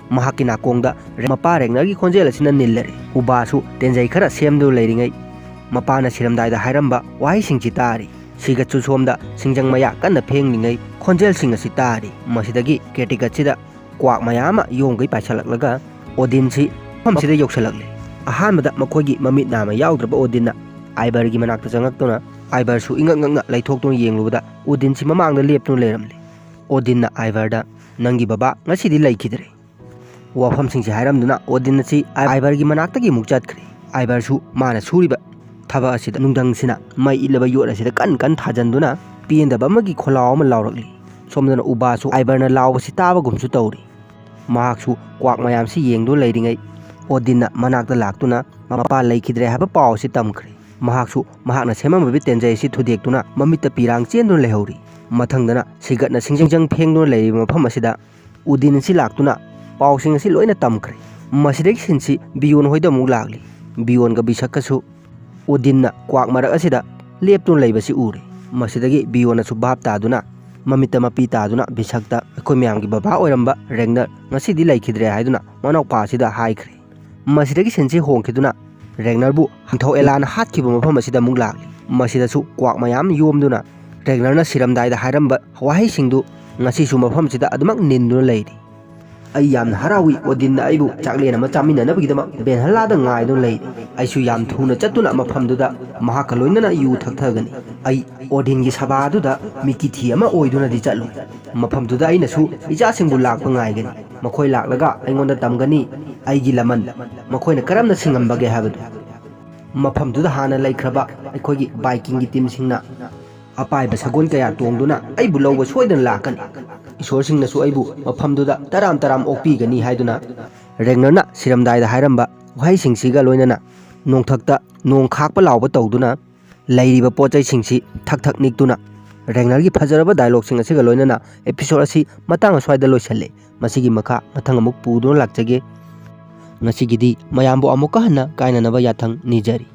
ꯃꯍꯥꯛꯀꯤ ꯅꯥꯀꯣꯡꯗ ꯃꯄꯥ ꯔꯦꯒꯅꯔꯒꯤ ꯈꯣꯟꯖꯦꯜ ꯑꯁꯤꯅ ꯅꯤꯜꯂꯔꯦ꯫ ꯎꯕꯥꯁꯨ ꯇꯦꯟꯖꯩ ꯈꯔ ꯁꯦꯝꯗꯨꯅ ꯂꯩꯔꯤꯉꯩ, ꯃꯄꯥꯅ ꯁꯤꯔꯝꯗꯥꯏꯗ ꯍꯥꯏꯔꯝꯕ ꯋꯥꯍꯩꯁꯤꯡꯁꯤ ꯇꯥꯔꯤ꯫ ꯁꯤꯒꯠꯁꯨ ꯁꯣꯝꯗ ꯁꯤꯡꯖꯪ ꯃꯌꯥ ꯀꯟꯅ ꯐꯦꯡꯂꯤꯉꯩ ꯈꯣꯟꯖꯦꯜꯁꯤꯡ ꯑꯁꯤ ꯇꯥꯔꯤ꯫ ꯃꯁꯤꯗꯒꯤ ꯀꯦꯇꯤꯀꯠꯁꯤꯗ ꯀ꯭ꯋꯥꯛ ꯃꯌꯥꯝ ꯑꯃ ꯌꯣꯝꯒꯩ ꯄꯥꯏꯁꯜꯂꯛꯂꯒ ꯑꯣꯗꯤꯟꯁꯤ ꯃꯐꯝꯁꯤꯗ ꯌꯧꯁꯜꯂꯛꯂꯦ꯫ ꯑꯍꯥꯟꯕꯗ ꯃꯈꯣꯏꯒꯤ ꯃꯃꯤꯠ ꯅꯥꯝꯃ ꯌꯥꯎꯗ꯭ꯔꯕ ꯑꯣꯗꯤꯟꯅ ꯑꯥꯏꯕꯔꯒꯤ ꯃꯅꯥꯛꯇ ꯆꯪꯉꯛꯇꯨꯅ ꯑꯥꯏꯕꯔꯁꯨ ꯏꯉꯛ ꯉꯛꯅ ꯂꯩꯊꯣꯛꯇꯨꯅ ꯌꯦꯡꯂꯨꯕꯗ ꯑꯣꯗꯤꯟꯁꯤ ꯃꯃꯥꯡꯗ ꯂꯦꯞꯇꯨꯅ ꯂꯩꯔꯝꯂꯦ꯫ ꯑꯣꯗꯤꯟꯅ ꯑꯥꯏꯕꯔꯗ, "ꯅꯪꯒꯤ ꯕꯕꯥ ꯉꯁꯤꯗꯤ ꯂꯩꯈꯤꯗ꯭ꯔꯦ" ꯋꯥꯐꯝꯁꯤꯡꯁꯤ ꯍꯥꯏꯔꯝꯗꯨꯅ ꯑꯣꯗꯤꯟ ꯑꯁꯤ ꯑꯥꯏꯕꯔꯒꯤ ꯃꯅꯥꯛꯇꯒꯤ ꯑꯃꯨꯛ ꯆꯠꯈ꯭ꯔꯦ꯫ ꯑꯥꯏꯕꯔꯁꯨ ꯃꯥꯅ ꯁꯨꯔꯤꯕ ꯊꯕꯛ ꯑꯁꯤꯗ, ꯅꯨꯡꯗꯪꯁꯤꯅ ꯃꯩ ꯏꯠꯂꯕ ꯌꯣꯠ ꯑꯁꯤꯗ ꯀꯟ ꯀꯟ ꯊꯥꯖꯟꯗꯨꯅ ꯄꯦꯟꯗꯕ ꯑꯃꯒꯤ ꯈꯣꯜꯂꯥꯎ ꯑꯃ ꯂꯥꯎꯔꯛꯂꯤ꯫ ꯁꯣꯝꯗꯅ ꯎꯕꯥꯁꯨ ꯑꯥꯏꯕꯔꯅ ꯂꯥꯎꯕꯁꯤ ꯇꯥꯕꯒꯨꯝꯁꯨ ꯇꯧꯔꯤ꯫ ꯃꯍꯥꯛꯁꯨ ꯀ꯭ꯋꯥꯛ ꯃꯌꯥꯝꯁꯤ ꯌꯦꯡꯗꯨꯅ ꯂꯩꯔꯤꯉꯩ ꯑꯣꯗꯤꯟꯅ ꯃꯅꯥꯛꯇ ꯂꯥꯛꯇꯨꯅ ꯃꯄꯥ ꯂꯩꯈꯤꯗ꯭ꯔꯦ ꯍꯥꯏꯕ ꯄꯥꯎ ꯑꯁꯤ ꯇꯝꯈ꯭ꯔꯦ꯫ ꯃꯍꯥꯛꯁꯨ ꯃꯍꯥꯛꯅ ꯁꯦꯝꯃꯝꯕ ꯇꯦꯟꯖꯩ ꯑꯁꯤ ꯊꯨꯗꯦꯛꯇꯨꯅ ꯃꯃꯤꯠꯇ ꯄꯤꯔꯥꯡ ꯆꯦꯟꯗꯨꯅ ꯂꯩꯍꯧꯔꯤ꯫ ꯃꯊꯪꯗꯅ ꯁꯤꯒꯠꯅ ꯁꯤꯡꯖꯪ ꯐꯦꯡꯗꯨꯅ ꯂꯩꯔꯤꯕ ꯃꯐꯝ ꯑꯁꯤꯗ ꯎꯗꯤꯟ ꯑꯁꯤ ꯂꯥꯛꯇꯨꯅ ꯄꯥꯎꯁꯤꯡ ꯑꯁꯤ ꯂꯣꯏꯅ ꯇꯝꯈ꯭ꯔꯦ꯫ ꯃꯁꯤꯗꯒꯤ ꯁꯤꯟꯁꯤ ꯕꯤꯌꯣꯟ ꯍꯣꯏꯗ ꯑꯃꯨꯛ ꯂꯥꯛꯂꯤ꯫ ꯕꯤꯌꯣꯟꯒ ꯕꯤꯁꯛꯀꯁꯨ ꯎꯗꯤꯟꯅ ꯀ꯭ꯋꯥꯛ ꯃꯔꯛ ꯑꯁꯤꯗ ꯂꯦꯞꯇꯨꯅ ꯂꯩꯕꯁꯤ ꯎꯔꯦ꯫ ꯃꯁꯤꯗꯒꯤ ꯕꯤꯌꯣꯟꯅꯁꯨ ꯚꯥꯞ ꯇꯥꯗꯨꯅ ꯃꯃꯤꯠꯇ ꯃꯄꯤ ꯇꯥꯗꯨꯅ ꯕꯤꯁꯛꯇ ꯑꯩꯈꯣꯏ ꯃꯌꯥꯝꯒꯤ ꯕꯕꯥ ꯑꯣꯏꯔꯝꯕ ꯔꯦꯒꯅꯔ ꯉꯁꯤꯗꯤ ꯂꯩꯈꯤꯗ꯭ꯔꯦ ꯍꯥꯏꯗꯨꯅ ꯃꯅꯥꯎꯄꯥ ꯑꯁꯤꯗ ꯍꯥꯏꯈ꯭ꯔꯦ꯫ ꯃꯁꯤꯗꯒꯤ ꯁꯤꯟꯁꯤ ꯍꯣꯡꯈꯤꯗꯨꯅ ꯔꯦꯒꯅꯔꯕꯨ ꯍꯟꯊꯧ ꯑꯦꯂꯥꯅ ꯍꯥꯠꯈꯤꯕ ꯃꯐꯝ ꯑꯁꯤꯗ ꯑꯃꯨꯛ ꯂꯥꯛꯂꯤ꯫ ꯃꯁꯤꯗꯁꯨ ꯀ꯭ꯋꯥꯛ ꯃꯌꯥꯝ ꯌꯣꯝꯗꯨꯅ ꯔꯦꯒꯅꯔꯅ ꯁꯤꯔꯝꯗꯥꯏꯗ ꯍꯥꯏꯔꯝꯕ ꯋꯥꯍꯩꯁꯤꯡꯗꯨ ꯉꯁꯤꯁꯨ ꯃꯐꯝꯁꯤꯗ ꯑꯗꯨꯃꯛ ꯅꯤꯟꯗꯨꯅ ꯂꯩꯔꯤ꯫ ꯑꯩ ꯌꯥꯝꯅ ꯍꯔꯥꯎꯏ, ꯑꯣꯗꯤꯟꯅ ꯑꯩꯕꯨ ꯆꯥꯛꯂꯦꯟ ꯑꯃ ꯆꯥꯃꯤꯟꯅꯅꯕꯒꯤꯗꯃꯛ ꯕꯦꯟꯍꯜꯂꯥꯗ ꯉꯥꯏꯗꯨꯅ ꯂꯩꯔꯤ꯫ ꯑꯩꯁꯨ ꯌꯥꯝ ꯊꯨꯅ ꯆꯠꯇꯨꯅ ꯃꯐꯝꯗꯨꯗ ꯃꯍꯥꯛꯀ ꯂꯣꯏꯅꯅ ꯌꯨ ꯊꯛꯊꯒꯅꯤ꯫ ꯑꯩ ꯑꯣꯗꯤꯟꯒꯤ ꯁꯚꯥꯗꯨꯗ ꯃꯤꯀꯤꯊꯤ ꯑꯃ ꯑꯣꯏꯗꯨꯅꯗꯤ ꯆꯠꯂꯨ꯫ ꯃꯐꯝꯗꯨꯗ ꯑꯩꯅꯁꯨ ꯏꯆꯥꯁꯤꯡꯕꯨ ꯂꯥꯛꯄ ꯉꯥꯏꯒꯅꯤ꯫ ꯃꯈꯣꯏ ꯂꯥꯛꯂꯒ ꯑꯩꯉꯣꯟꯗ ꯇꯝꯒꯅꯤ ꯑꯩꯒꯤ ꯂꯃꯟ ꯃꯈꯣꯏꯅ ꯀꯔꯝꯅ ꯁꯤꯡꯉꯝꯕꯒꯦ ꯍꯥꯏꯕꯗꯨ꯫ ꯃꯐꯝꯗꯨꯗ ꯍꯥꯟꯅ ꯂꯩꯈ꯭ꯔꯕ ꯑꯩꯈꯣꯏꯒꯤ ꯕꯥꯏꯀꯤꯡꯒꯤ ꯇꯤꯝꯁꯤꯡꯅ ꯑꯄꯥꯏꯕ ꯁꯒꯣꯜ ꯀꯌꯥ ꯇꯣꯡꯗꯨꯅ ꯑꯩꯕꯨ ꯂꯧꯕ ꯁꯣꯏꯗꯅ ꯂꯥꯛꯀꯅꯤ꯫ ꯏꯁꯣꯔꯁꯤꯡꯅꯁꯨ ꯑꯩꯕꯨ ꯃꯐꯝꯗꯨꯗ ꯇꯔꯥꯝ ꯇꯔꯥꯝ ꯑꯣꯛꯄꯤꯒꯅꯤ ꯍꯥꯏꯗꯨꯅ ꯔꯦꯒꯅꯔꯅ ꯁꯤꯔꯝꯗꯥꯏꯗ ꯍꯥꯏꯔꯝꯕ ꯋꯥꯍꯩꯁꯤꯡꯁꯤꯒ ꯂꯣꯏꯅꯅ ꯅꯣꯡꯊꯛꯇ ꯅꯣꯡ ꯈꯥꯛꯄ ꯂꯥꯎꯕ ꯇꯧꯗꯨꯅ ꯂꯩꯔꯤꯕ ꯄꯣꯠ ꯆꯩꯁꯤꯡꯁꯤ ꯊꯛ ꯊꯛ ꯅꯤꯛꯇꯨꯅ ꯔꯦꯒꯅꯔꯒꯤ ꯐꯖꯔꯕ ꯗꯥꯏꯂꯣꯒꯁꯤꯡ ꯑꯁꯤꯒ ꯂꯣꯏꯅꯅ episode ꯑꯁꯤ ꯃꯇꯥꯡ ꯑꯁ꯭ꯋꯥꯏꯗ ꯂꯣꯏꯁꯜꯂꯦ꯫ ꯃꯁꯤꯒꯤ ꯃꯈꯥ ꯃꯊꯪ ꯑꯃꯨꯛ ꯄꯨꯗꯨꯅ ꯂꯥꯛꯆꯒꯦ꯫ ꯉꯁꯤꯒꯤꯗꯤ ꯃꯌꯥꯝꯕꯨ ꯑꯃꯨꯛꯀ ꯍꯟꯅ ꯀꯥꯏꯅꯅꯕ ꯌꯥꯊꯪ ꯅꯤꯖꯔꯤ꯫